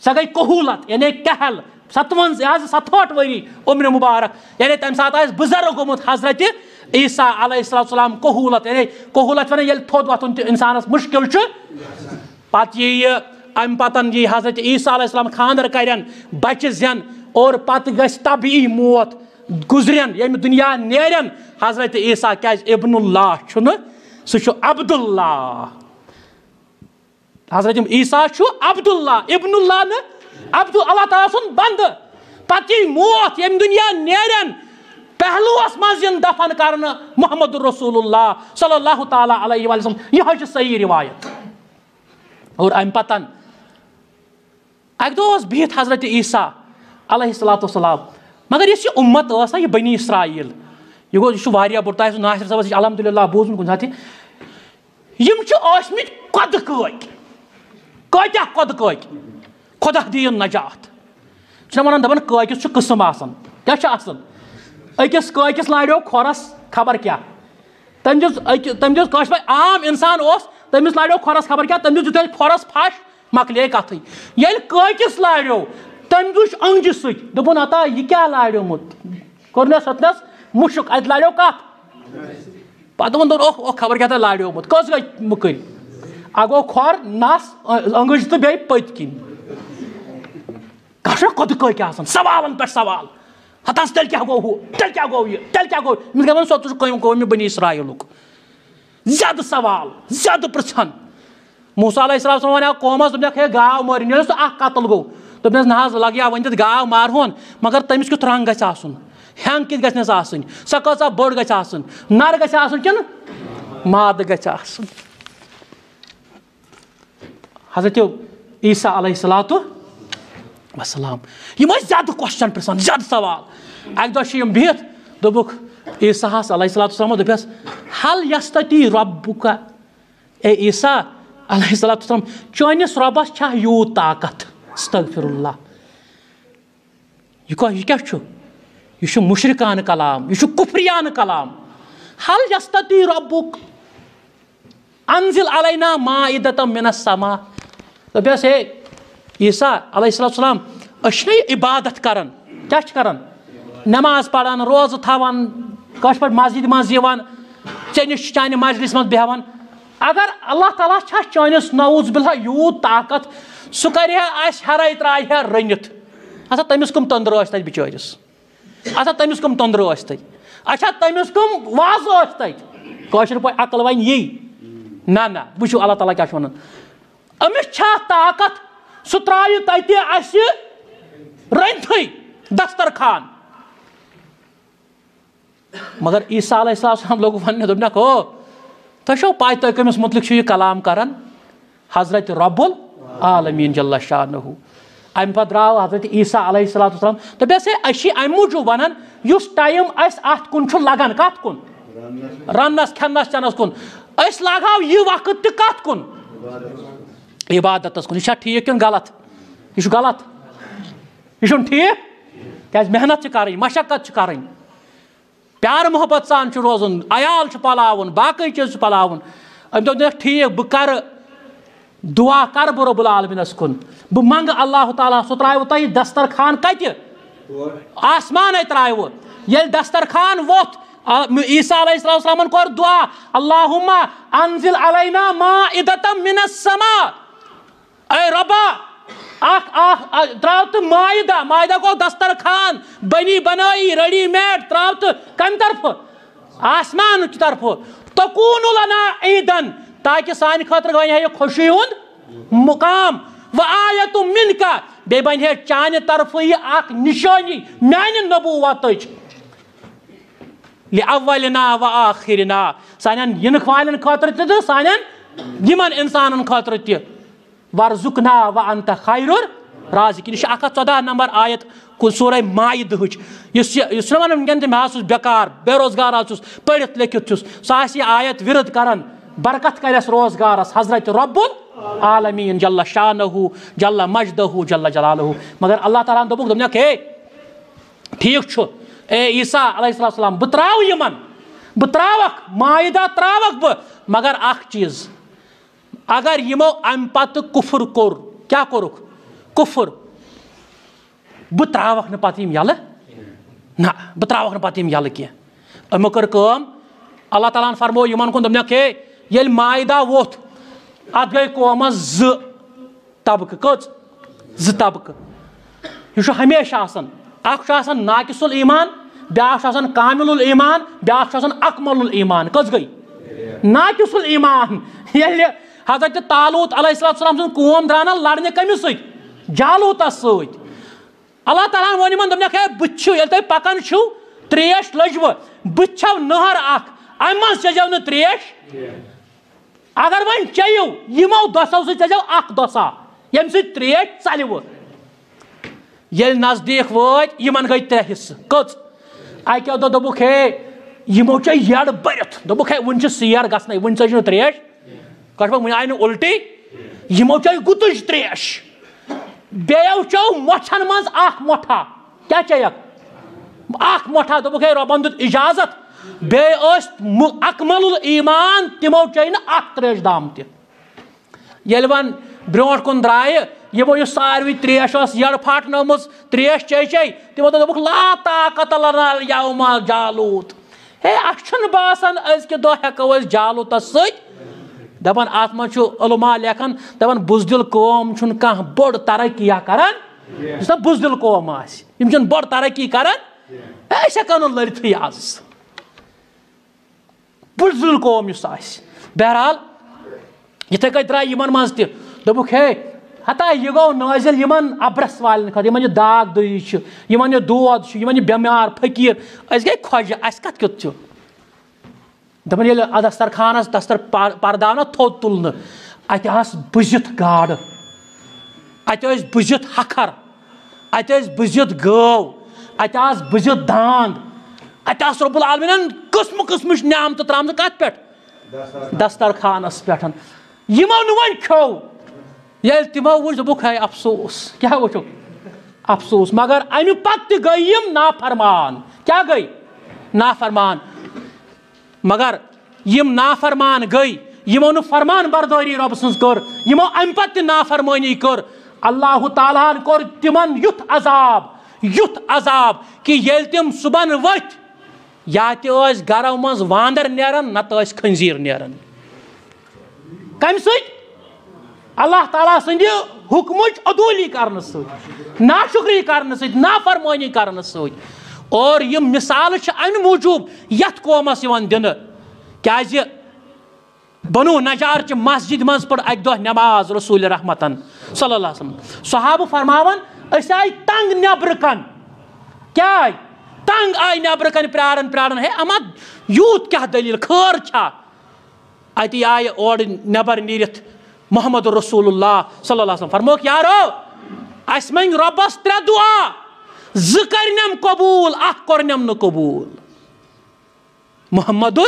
سۄ گٔے کہوٗلت، یعنی کہل، ستوَنزاہ، یہِ حظ ستہٲٹھ ؤری عمر مبارک، یعنی تَمہِ ساتہٕ آسہِ بُزرگ گوٚمُت حضرت عیسیٰ علیہ السلام کہوٗلت، یعنی کہوٗلت وَنان ییٚلہِ تھوٚد وۄتھُن تہِ اِنسانَس مُشکِل چھُ۔ پَتہٕ یی یہِ، اَمہِ پَتَن یی حضرت عیسیٰ علیہ السلام خانٛدر کَرن، بَچہِ زٮ۪ن، اور پَتہٕ گژھِ طبیعی موت، گُزرن، ییٚمہِ دُنیا نیرن حضرت عیسیٰ، کیازِ ابن اللہ چھُنہٕ، سُہ چھُ عبداللہ۔ حضرت عیسیٰ چھُ عبداللہ، ابن اللہ نہٕ، عبد، اللہ تعالیٰ سُنٛد بندٕ۔ پتہٕ یی موت، ییٚمہِ دُنیا نیرن، پہلوس منٛز یِن دفن کرنہٕ محمد رسول اللہ صلی اللہ تعالیٰ علیہ وسلم۔ یِہوٚے چھِ صحیح روایت۔ اور امہِ پتن اکہِ دۄہ اوس بِہِتھ حضرت عیسیٰ علیہ الصلوۃ والسلام، مگر یُس یہِ اُمت ٲس نا، یہِ بنی اسرائیل، یہِ گوٚو، یہِ چھُ واریاہ بوٚڑ، تۄہہِ آسِوٕ ناصر صٲبس نِش الحمدللہ بوٗزمُت کُنہِ ساتہٕ یہِ۔ یِم چھِ ٲسمٕتۍ قۄدٕ کٲکۍ۔ کۭتیٛاہ قۄدٕ کٲکۍ؟ خۄدا دِیِن نجات۔ چھِنہ وَنان، دَپان، کٲکِس چھُ قٕسٕم آسان۔ کیٛاہ چھُ آسان؟ أکِس کٲکِس لاریو کھۄرَس خبر کیٛاہ۔ تٔمۍ دیُت أکہِ-، تٔمۍ دیُت کٲشِر پٲٹھۍ عام اِنسان اوس، تٔمِس لاریو کھۄرَس خبر کیٛاہ، تٔمۍ دیُت یُتھُے کھۄرَس پھَش، مۄکلے کَتھٕے۔ ییٚلہِ کٲکِس لاریو، تٔمۍ وٕچھ أنٛگجہِ سۭتۍ، دوٚپُن، ہتا، یہِ کیٛاہ لاریومُت؟ کوٚرنَس ہیوٚتنَس مُشُک، اَتہِ لاریو کَتھ؟ پتہٕ ووٚن، دوٚپُن، اوہ، اوہ، خبر کیٛاہ تۄہہِ لاریومُت، کٔژ گٔے مٔکٕرۍ؟ اَکھ گوٚو کھۄر، نَس، أ-، أنٛگٕج تہٕ بیٚیہِ پٔتۍ کِنۍ۔ کانٛہہ چھُنہ قۄدٕ کٲکۍ آسان، سوالن پٮ۪ٹھ سوال۔ ہتس تیٚلہِ کیٛاہ گوٚو ہُہ؟ تیٚلہِ کیٛاہ گوٚو یہِ؟ تیٚلہِ کیٛاہ گوٚو؟ أمِس گژھِ وَنُن، سُہ تہِ چھُ قوم، قومِ بنی اسرائیلُک۔ زیادٕ سوال، زیادٕ پرٛژھان۔ موسیٰ علیہ السلام وَنیٛاو قومَس، دوٚپنَکھ، ہے، گاو مٲرِو۔ ییٚلہِ سُہ اَکھ قتل گوٚو، دوٚپنَس، نہ حظ، لَگہِ ہا وۄنۍ تَتھ گاو مارہون، مگر تٔمِس کیُتھ رنٛگ گژھِ آسُن؟ ہٮ۪نٛگ کِتھ گژھِ نَس آسٕنۍ؟ سۄ کۭژاہ بٔڑ گژھِ آسٕنۍ؟ نَر گژھِ آسُن کِنہٕ مادٕ گژھِ آسُن؟ حضرت عیسیٰ علیہ الصلوۃ والسلام۔ یِم ٲسۍ زیادٕ question پرٛژھان، زیادٕ سوال۔ اَکہِ دۄہ چھِ یِم بِہِتھ، دوٚپُکھ عیسیٰ ہَس علیہ الصلوۃ والسلام، دوٚپٮ۪س، "هل یستطیع ربک؟" اے عیسیٰ علیہ الصلوۃ والسلام، چٲنِس رۄبَس چھا یوٗت طاقت؟ استغفر اللہ۔ یہِ کۄ-، یہِ کیٛاہ چھُ؟ یہِ چھُ مُشرِکانہٕ کلام، یہِ چھُ کُفریانہٕ کلام۔ "هل یستطیع ربک انزل علینا مائدة من السماء؟" دوٚپیس، ہے عیسیٰ علیہ السلام، أسۍ چھِنہ یہِ عبادت کران، کیٛاہ چھِ کران؟ نماز پران، روزٕ تھاوان، کٲشِر پٲٹھۍ مسجدِ منٛز یِوان، ژےٚ نِش چھِ چانہِ مجلس منٛز بیٚہوان۔ اگر اللہ تعالیٰ چھا چٲنِس نعوذ باللہ یوٗت طاقت، سُہ کرِ ہا اَسہِ ہرے ترٛایہِ ہا رٔنِتھ۔ اچھا، تٔمِس کٕم تٔنٛدرٕ ٲسۍ تَتہِ بِچٲرِس؟ اچھا، تٔمِس کٕم تٔنٛدرٕ ٲسۍ تَتہِ؟ اچھا، تٔمِس کٕم وازٕ ٲسۍ تَتہِ؟ کٲشِر پٲٹھۍ عقل وَنہِ یی۔ نہ، نہ، وٕچھِو اللہ تعالیٰ کیٛاہ چھُ وَنان۔ أمِس چھا طاقت سُہ ترٛایہِ تَتہِ اَسہِ رٔنِتھٕے دسترخان؟ مگر عیسیٰ علیہ السلام لوٚگ وَننہِ، دوٚپنَکھ، "ہو، تۄہہِ چھو پَے تُہۍ کٔمِس مُتعلِق چھِو یہِ کلام کران؟ حضرت رب العالمین جل شانہ۔" اَمہِ پتہٕ درٛاو حضرت عیسیٰ علیہ الصلوۃ والسلام، دوٚپیس، ہے، أسۍ چھِ اَمہِ موٗجوٗب وَنان، یُس time اَسہِ اَتھ کُن چھُ لَگان، کَتھ کُن؟ رَننَس، کھٮ۪نَس، چٮ۪نَس کُن۔ أسۍ لاگہاو یہِ وقت تہِ کَتھ کُن؟ عبادتَس کُن۔ یہِ چھا ٹھیٖک کِنہٕ غلط؟ یہِ چھُ غلط۔ یہِ چھُنہٕ ٹھیٖک، کیٛازِ محنت چھِ کَرٕنۍ، مشقت چھِ کَرٕنۍ۔ پیار محبت سان چھُ روزُن، عیال چھُ پلاوُن، باقٕے چیٖز چھُ پلاوُن۔ أمۍ دوٚپ، "نہ، ٹھیٖک، بہٕ کرٕ دعا، کرٕ بہٕ رب العالمینس کُن، بہٕ منگہٕ اللہ تعالیٰ، سُہ ترٛاوِ تۄہہِ دسترخان کتہِ؟ آسمانے ترٛاوِ۔" ییٚلہِ دسترخان ووٚتھ، آ، عیسیٰ علیہ السلام کوٚر دعا، "اللہم انزل علینا مائدة من السماء۔" اے رۄبا، اکھ اکھ ا-، تراو تہٕ مائدہ، مائدہ گوٚو دسترخوان، بنی بنٲیی، ریڈی میڈ، تراو تہٕ کمہِ طرفہٕ؟ آسمان چہِ طرفہٕ۔ تکون لنا عیدن، تاکہ سانہِ خٲطرٕ بنہِ ہے یہِ خوشی ہُنٛد مقام۔ و آیت منک، بیٚیہِ بنہِ ہے چانہِ طرفہٕ یہِ اکھ نشٲنی میانہِ نبوتٕچ۔ لأولنا و آخرنا، سانٮ۪ن یِنہٕ والٮ۪ن خٲطرٕ تہِ تہٕ سانٮ۪ن یِمن انسانن خٲطرٕ تہِ۔ وارزقنا و انت خیر الرازقین۔ یہِ چھِ اکھ ہتھ ژۄداہ نمبر آیت کُ-، سورہ مائدہٕچ۔ یُس یہِ، یُس چھُنہ ونان وٕنکیٚن تہِ مےٚ حظ چھُس بیکار، بے روزگار حظ چھُس، پٔرِتھ لیکھِتھ چھُس، سُہ آسہِ یہِ آیت وِرد کران، برکت کرٮ۪س روزگارس حضرت رب العالمین جل شانہ، جل مجدہ، جل جلالہ۔ مگر اللہ تعالیٰ ہن دوٚپُکھ، دوٚپنکھ، ہے، ٹھیٖک چھُ، اے عیسیٰ علیہ السلام، بہٕ ترٛاوٕ یِمن، بہٕ ترٛاوکھ، مائدہ ترٛاوکھ بہٕ، مگر اکھ چیٖز، اگر یِمو امہِ پتہٕ کفر کوٚر، کیٛاہ کوٚرُکھ؟ کفر۔ بہٕ ترٛاوکھ نہٕ پتہٕ یِم یَلہٕ، نہ، بہٕ ترٛاوکھ نہٕ پتہٕ یِم یَلہٕ کینٛہہ۔ یِمو کٔر کٲم، اللہ تعالیٰ ہن فرموو یِمن کُن، دوٚپنکھ، ہے، ییٚلہِ مائدہ ووٚتھ، اتھ گٔے قومس زٕ طبقہٕ۔ کٔژ؟ زٕ طبقہٕ۔ یہِ چھُ ہمیشہِ آسان۔ اکھ چھُ آسان ناقص الایمان، بیٛاکھ چھُ آسان کامل الایمان، بیٛاکھ چھُ آسان اکمل الایمان۔ کٔژ گٔے؟ ناقص الایمان۔ ییٚلہِ حضرت طالوت علیہ السلام سٕنٛز قوم درٛاو نا لڑنہِ کٔمِس سۭتۍ؟ جالوتس سۭتۍ۔ اللہ تعالیٰ ہن ووٚن یِمن، دوٚپنکھ، ہے، بہٕ تہِ چھُ، ییٚلہِ تُہۍ پکان چھِو، تریش لٔجوٕ، بہٕ تہِ چھَو نہر اکھ، اَمہِ منٛز چیٚزیو نہٕ تریش۔ اگر وۄنۍ چیٚیِو، یِمو دۄسو سۭتۍ چیٚزیو اکھ دۄسا، ییٚمہِ سۭتۍ تریش ژلہِ وٕ۔ ییٚلہِ نزدیٖک وٲتۍ، یِمن گٔے ترٛےٚ حصہٕ۔ کٔژ؟ اَکہِ دۄہ دوٚپُکھ، ہے، یِمو چیٚے یٔڈ بٔرِتھ۔ دوٚپُکھ، ہے، وُنہِ چھِ سیر گژھنَے، وُنہِ ژٔج نہٕ تریش۔ کَٹھ وۄنۍ آیہِ نہٕ اُلٹی، یِمو چیٚے گُتٕج تریش۔ بیٚیو چیٚو مۄچھن منٛز اکھ مۄٹھا۔ کیٛاہ چیٚیَکھ؟ اکھ مۄٹھا۔ دوٚپُکھ، ہے، رۄبن دیُت اجازت۔ بیٚیہِ ٲسۍ مُ-، اکمل الایمان، تِمو چیٚے نہٕ اکھ تریش دام تہِ۔ ییٚلہِ وۄنۍ برونٛٹھ کُن درٛایہِ، یِمو یُس ساروٕے تریش ٲس یٔڈ پھاٹنٲومٕژ، تریش چے چے، تِمو دوٚپ، دوٚپُکھ، "لا طاقت لنا الیوم جالوت۔" ہے، اَسہِ چھُنہٕ باسان أزکہِ دۄہ ہٮ۪کو أسۍ جالوتس سۭتۍ۔ دَپان، اَتھ منٛز چھُ علماء لیکھان، دَپان، بُزدِل قوم چھُنہٕ کانٛہہ بٔڑ ترقی یا کران، یُس نہٕ بُزدِل قوم آسہِ، یِم چھِنہٕ بٔڑ ترقی کران، أسۍ ہٮ۪کو نہٕ لٔرتھٕے آز۔ بُزدِل قوم یُس آسہِ۔ بہرحال، یِتھَے کٔنۍ درٛاے یِمَن منٛز تہِ۔ دوٚپُکھ، "ہے، ہتا یہِ گوٚو نٲزِل یِمَن اَبرَس والٮ۪ن خٲطرٕ، یِمَن یہِ داغ دٔری چھِ، یِمَن یہِ دود چھُ، یِمَن یہِ بٮ۪مار فقیٖر۔ أسۍ گٔے خۄجہِ، اَسہِ کَتھ کیُتھ چھُ؟" دَپان، ییٚلہِ دسترخانَس دستر پر-، پرداو نہ تھوٚد تُلنہٕ، اَتہِ آسہٕ بٕزِتھ گاڈٕ، اَتہِ ٲسۍ بٕزِتھ ہَکھر، اَتہِ ٲسۍ بٕزِتھ گٲو، اَتہِ آسہٕ بٕزِتھ داند، اَتہِ آسہٕ رب العالمیٖنَن قٕسمہٕ قٕسمٕچ نعمتہٕ ترٛامژٕ۔ کَتھ پٮ۪ٹھ؟ دسترخانَس پٮ۪ٹھ۔ یِمو نہٕ وۄنۍ کھیوٚو۔ ییٚلہِ تِمو وٕچھ، دوٚپُکھ، "ہے افسوس۔" کیٛاہ وٕچھُکھ؟ افسوس۔ مگر اَمہِ پَتہٕ تہِ گٔے یِم نافرمان۔ کیٛاہ گٔے؟ نافرمان۔ مگر یِم نافرمان گٔے، یِمو نہٕ فرمان بردٲری رۄبہٕ سٕنٛز کٔر، یِمو اَمہِ پتہٕ تہِ نافرمٲنی کٔر، اللہ تعالیٰ ہن کوٚر تِمن یُتھ عذاب، یُتھ عذاب کہِ ییٚلہِ تِم صُبحن ؤتھۍ، یا تہِ ٲسۍ گرو منٛز واندر نیران، نتہٕ ٲسۍ خنزیر نیران۔ کمہِ سۭتۍ؟ اللہ تعالیٰ سٕنٛدِ حُکمٕچ عدوٗلی کرنہٕ سۭتۍ، ناشُکری کرنہٕ سۭتۍ، نافرمٲنی کرنہٕ سۭتۍ۔ اور یِم مثالہٕ چھِ اَمہِ موٗجوٗب یَتھ قومَس یِوان دِنہٕ، کیٛازِ بنو نجار چہِ مسجد منٛز پٔر اَکہِ دۄہ نماز رسول رحمتن صلی اللہ علیہ وسلم۔ صحابہٕ فرماوان، أسۍ آیہِ تنگ نیبرٕ کن۔ کیٛاہ آیہِ؟ تنگ آیہِ نیبرٕ کن پراران پراران، ہے اما یوٗت کیٛاہ دٔلیٖل، خٲر چھا؟ اتی آیہِ اورٕ نٮ۪بر نیٖرِتھ محمد رسول اللہ صلی اللہ علیہ وسلم۔ فرمووُکھ، یارو، اَسہِ منٛگۍ رۄبَس ترٛےٚ دُعا، زٕ کٔرنٮ۪م قبوٗل، اَکھ کوٚرنٮ۪م نہٕ قبوٗل۔ محمد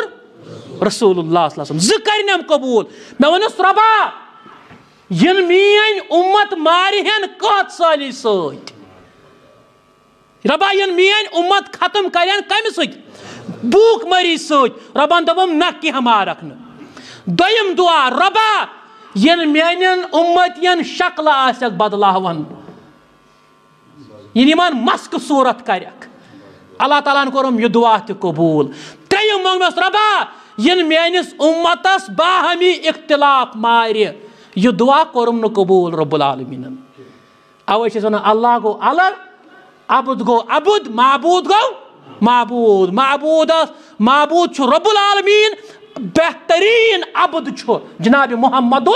رسول اللہ صلی اللہ علیہ وسلم، زٕ کٔرنٮ۪م قبوٗل۔ مےٚ ووٚنُس، رۄبا، یِن میٛٲنۍ اُمت مارِ ہن کٲژ سٲلی سۭتۍ؟ رۄبا، یِن میٛٲنۍ اُمت ختم کرن کمہِ سۭتۍ؟ بھوک مری سۭتۍ۔ رۄبن دوٚپُم، نہ، کینٛہہ مارکھ نہٕ۔ دوٚیِم دُعا، رۄبا، یِن میٛانٮ۪ن اُمتین شکلہٕ آسٮ۪کھ بدلاوان، یِن یِمن مسکہٕ صوٗرت کرٮ۪کھ۔ اللہ تعالیٰ ہن کوٚرُم یہِ دُعا تہِ قبوٗل۔ ترٛیٚیِم مونٛگمس، رۄبا، یِن میٛٲنِس اُمتس باہمی اختلاف مارِ۔ یہِ دُعا کوٚرُم نہٕ قبوٗل رب العالمیٖنن۔ اوے چھِ أسۍ وَنان، اللہ گوٚو الگ، عبد گوٚو عبد، معبود گوٚو معبود۔ معبود، معبود چھُ رب العالمین، بہترین عبد چھُ جناب محمد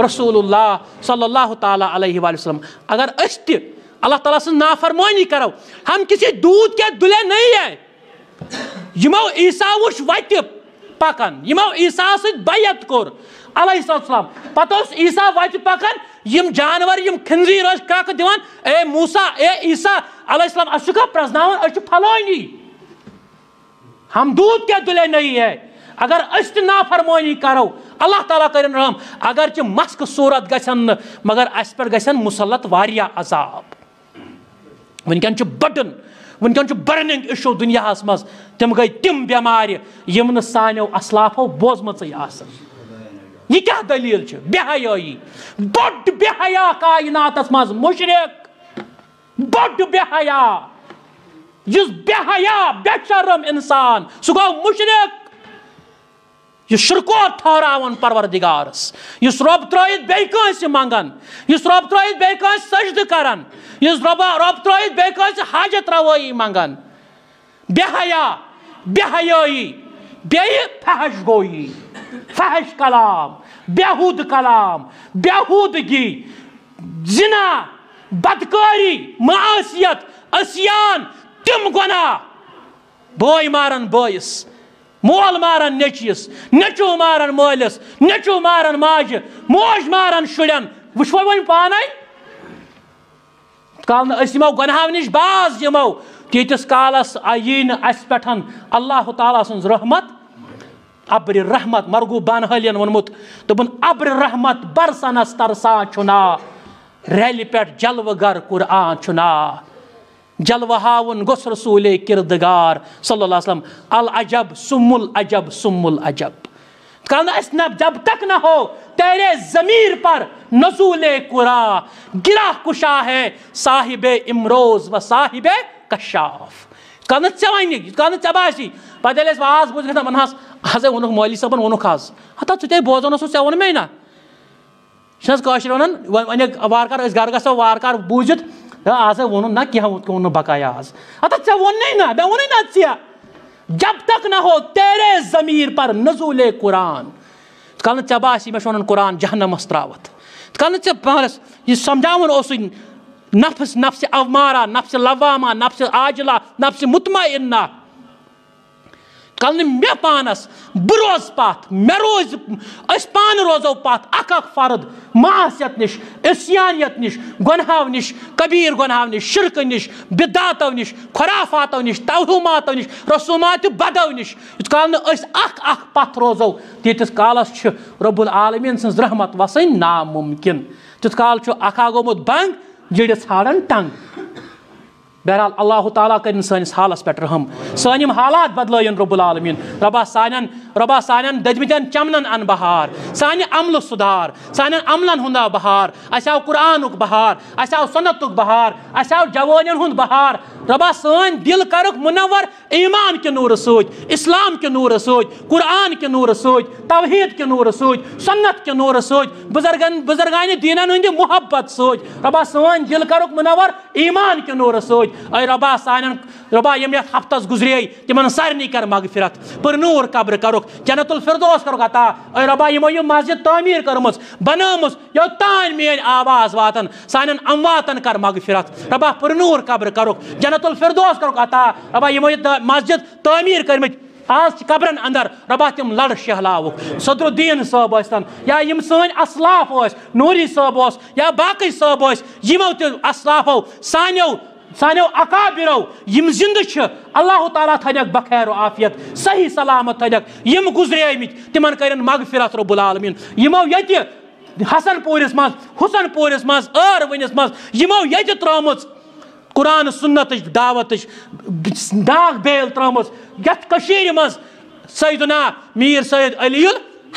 رسول اللہ صلی اللہ تعالیٰ علیہ وآلہ وسلم۔ اگر أسۍ تہِ اللہ تعالیٰ سٕنٛز نافرمٲنی کرو، ہم کسی دودھ کے دلے نہیں ہیں، یِمو عیسیٰ وٕچھ وتہِ پکان، یِمو عیسیٰ سۭتۍ بیعت کوٚر علیہ الصلوۃ والسلام۔ پتہٕ اوس عیسیٰ وتہِ پکان، یِم جانور، یِم خنزیر ٲسۍ کرٛکھ دِوان، "اے موسیٰ، اے عیسیٰ علیہ السلام، اَسہِ چھُکھا پرٛزناوان، أسۍ چھِ پھلٲنی؟" ہم دودھ کے دلے نہیں ہے۔ اگر أسۍ تہِ نافرمٲنی کرو، اللہ تعالیٰ کٔرِن رحم، اگرچہِ مسخ صورت گژھن نہٕ، مگر اَسہِ پٮ۪ٹھ گژھن مسلط واریاہ عذاب۔ وٕنکٮ۪ن چھُ بڑن، وٕنکٮ۪ن چھُ برننگ ایشو دُنیاہس منٛز۔ تِم گٔے تِم بٮ۪مارِ، یِم نہٕ سانیو اسلافو بوزمژٕے آسن۔ یہِ کیٛاہ دٔلیٖل چھِ؟ بے حیٲیی، بٔڑ بے حیا کائناتس منٛز، مُشرِک، بٔڑ بے حیا۔ یُس بے حیا، بے شرم انسان، سُہ گوٚو مُشرِک۔ یُس شِرکوت ٹھہراوان پروردگارس، یُس رۄب ترٲوِتھ بیٚیہِ کٲنٛسہِ منٛگان، یُس رۄب ترٲوِتھ بیٚیہِ کٲنٛسہِ سجدٕ کران، یُس رۄبا، رۄب ترٲوِتھ بیٚیہِ کٲنٛسہِ حاجت روائی منٛگان، بے حیا، بے حیٲیی، بیٚیہِ فحش گویی، فحش کلام، بیہود کلام، بیہودگی، زنا، بدکٲری، معاشیت، عصیان، تِم گۄناہ۔ بٲے ماران بٲیِس، مول ماران نیٚچوِس، نیٚچوٗ ماران مٲلِس، نیٚچوٗ ماران ماجہِ، موج ماران شُرٮ۪ن۔ وٕچھو وۄنۍ پانے۔ کال نہٕ أسۍ یِمو گۄناہو نِش باز یِمو، تیٖتِس کالس آ-، یی نہٕ اَسہِ پٮ۪ٹھ اللہ تعالیٰ سٕنٛز رحمت، ابرِ رحمت۔ مرغوب بانہالین ووٚنمُت، دوٚپُن، "ابرِ رحمت برسنس ترسان چھُنا، رٮ۪لہِ پٮ۪ٹھ جلوٕ گر قرآن چھُنا۔" جلوٕ ہاوُن گوٚژھ رسولے کردگار صلی اللہ علیہ وسلم۔ العجب ثم العجب ثم العجب۔ کالہٕ نہٕ أسۍ نہ، جب تک نہ ہو تیرے ضمیر پر نزول قرآن، گرہ کشا ہے صاحب امروز و صاحب کشاف۔ کالہٕ نہٕ ژےٚ وَنہِ، کالہٕ نہٕ ژےٚ باسی۔ پتہٕ ییٚلہِ أسۍ واز بوٗزِتھ گژھان، وَنہٕ ہس، "حظ ہے ووٚنُکھ مولوی صٲبن، ووٚنُکھ حظ۔" ہتا ژٕ تے بوزو نہ سُہ، ژےٚ ووٚن مے نہ۔ چھِنہٕ حظ کٲشِر وَنان، وۄنۍ، وۄنۍ وارٕ کارٕ أسۍ گَرٕ گژھو، وارٕ کارٕ بوٗزِتھ، "ہے، آز ہے ووٚنُن نہ کینٛہہ، ہُتھ کٔنۍ ووٚن نہٕ بقایا آز۔" ہتا ژےٚ ووٚنُے نہ، مےٚ ووٚنُے نہ ژےٚ۔ جب تک نہ ہو تیرے ضمیر پر نزول قرآن۔ یِتھ کال نہٕ ژےٚ باسی مےٚ چھُ وَنان قرآن جہنمس ترٛاوَتھ۔ یِتھ کال نہٕ ژےٚ پانَس یہِ سمجھاوُن اوسُے نفس، نفس امارہ، نفس لوامہ، نفس عاجلہ، نفس مطمئنہ۔ کل نہٕ مےٚ پانس، بہٕ روزٕ پتھ، مےٚ روزِ، أسۍ پانہٕ روزو پتھ، اکھ اکھ فرد معاشیت نِش، عصیانیت نِش، گۄنہو نِش، کبیٖر گۄنہو نِش، شرکہٕ نِش، بدعاتو نِش، خرافاتو نِش، توہماتو نِش، رسومات بدو نِش۔ یُتھ کال نہٕ أسۍ اکھ اکھ پتھ روزو، تیٖتِس کالس چھِ رب العالمین سٕنٛز رحمت وسٕنۍ ناممکن۔ تیُتھ کال چھُ اکھ اکھ گوٚمُت بنگ، جِڑِ ژھانڈان ٹنگ۔ بہرحال، اللہ تعالیٰ کٔرِن سٲنِس حالس پٮ۪ٹھ رحم، سٲنۍ یِم حالات بدلٲیِن رب العالمین۔ ربا سانٮ۪ن، ربا سانٮ۪ن دٔدمٕتٮ۪ن چمنن ان بہار، سانہِ عملہٕ سُدھار، سانٮ۪ن عملن ہُنٛد بہار۔ اسہِ آو قرآنُک بہار، اسہِ آو سنتُک بہار، اسہِ آو جوانٮ۪ن ہُنٛد بہار۔ ربا سٲنۍ دِل کرُکھ منور ایمان کہِ نوٗرٕ سۭتۍ، اسلام کہِ نوٗرٕ سۭتۍ، قرآن کہِ نوٗرٕ سۭتۍ، توحید کہِ نوٗرٕ سۭتۍ، سنت کہِ نوٗرٕ سۭتۍ، بزرگن، بزرگانِ دیٖنن ہٕنٛدِ محبت سۭتۍ۔ ربا سٲنۍ دِل کرُکھ منور ایمان کہِ نوٗرٕ سۭتۍ۔ اے ربا سانٮ۪ن، ربا ییٚمہِ یتھ ہفتس گُزرے، تِمن سارنٕے کر مغفرت، پر نوٗر قبر کرُکھ، جنت الفردوس کرُکھ عطا۔ اے ربا یِمو یہِ مسجد تعمیٖر کٔرمٕژ، بنٲومٕژ، یوٚتام میٲنۍ آواز واتن، سانٮ۪ن امواتن کر مغفرت۔ ربا پر نوٗر قبر کرُکھ، جنت الفردوس کرُکھ عطا۔ ربا یِمو یہِ تہ-، مسجد تعمیٖر کٔرمٕتۍ، آز چھِ قبرن اندر، ربا تِم لڑ شہلاوُکھ۔ صدر الدین صٲب ٲسۍتن یا یِم سٲنۍ اسلاف ٲسۍ، نوری صٲب اوس یا باقٕے صٲب ٲسۍ، یِمو تہِ اسلافو، سانیو، سانیو اکابرو یِم زندٕ چھِ، اللہ تعالیٰ تھٲینکھ بخیر و عافیت، صحیح سلامت تھٲینکھ۔ یِم گُزریمٕتۍ، تِمن کٔرِن مغفرت رب العالمین۔ یِمو ییٚتہِ حسن پوٗرِس منٛز، حسن پوٗرِس منٛز، ٲروٕنِس منٛز، یِمو ییٚتہِ ترٲومٕژ قرآن سنتٕچ دعوتٕچ داغ بیل ترٲومٕژ یتھ کٔشیٖرِ منٛز۔ سیدنا میر سید علی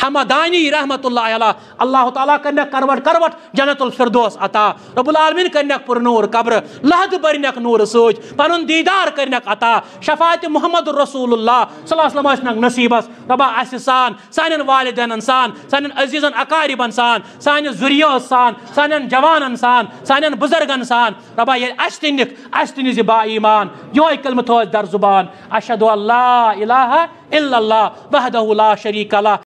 حمدانی رحمت اللہ علیہ، اللہ تعالیٰ کرنکھ کروٹ کروٹ جنت الفردوس عطا، رب العالمین کرنکھ پر نور قبر، لحد برنکھ نور سۭتۍ، پنُن دیدار کرنکھ عطا، شفاعت محمد رسول اللہ صلی اللہ علیہ وسلم ٲسنکھ نصیبس۔ ربا اسہِ سان، سانٮ۪ن والدینن سان، سانٮ۪ن عزیزن اقاربن سان، سانہِ ذریات سان، سانٮ۪ن جوانن سان، سانٮ۪ن بزرگن سان، ربا ییٚلہِ اسہِ تہِ نِکھ، اسہِ تہِ نِزِ با ایمان، یہوے کلمہٕ تھٲو اسہِ در زبان، اشہد ان لا الہ الا اللہ وحدہ لا شریک لہ۔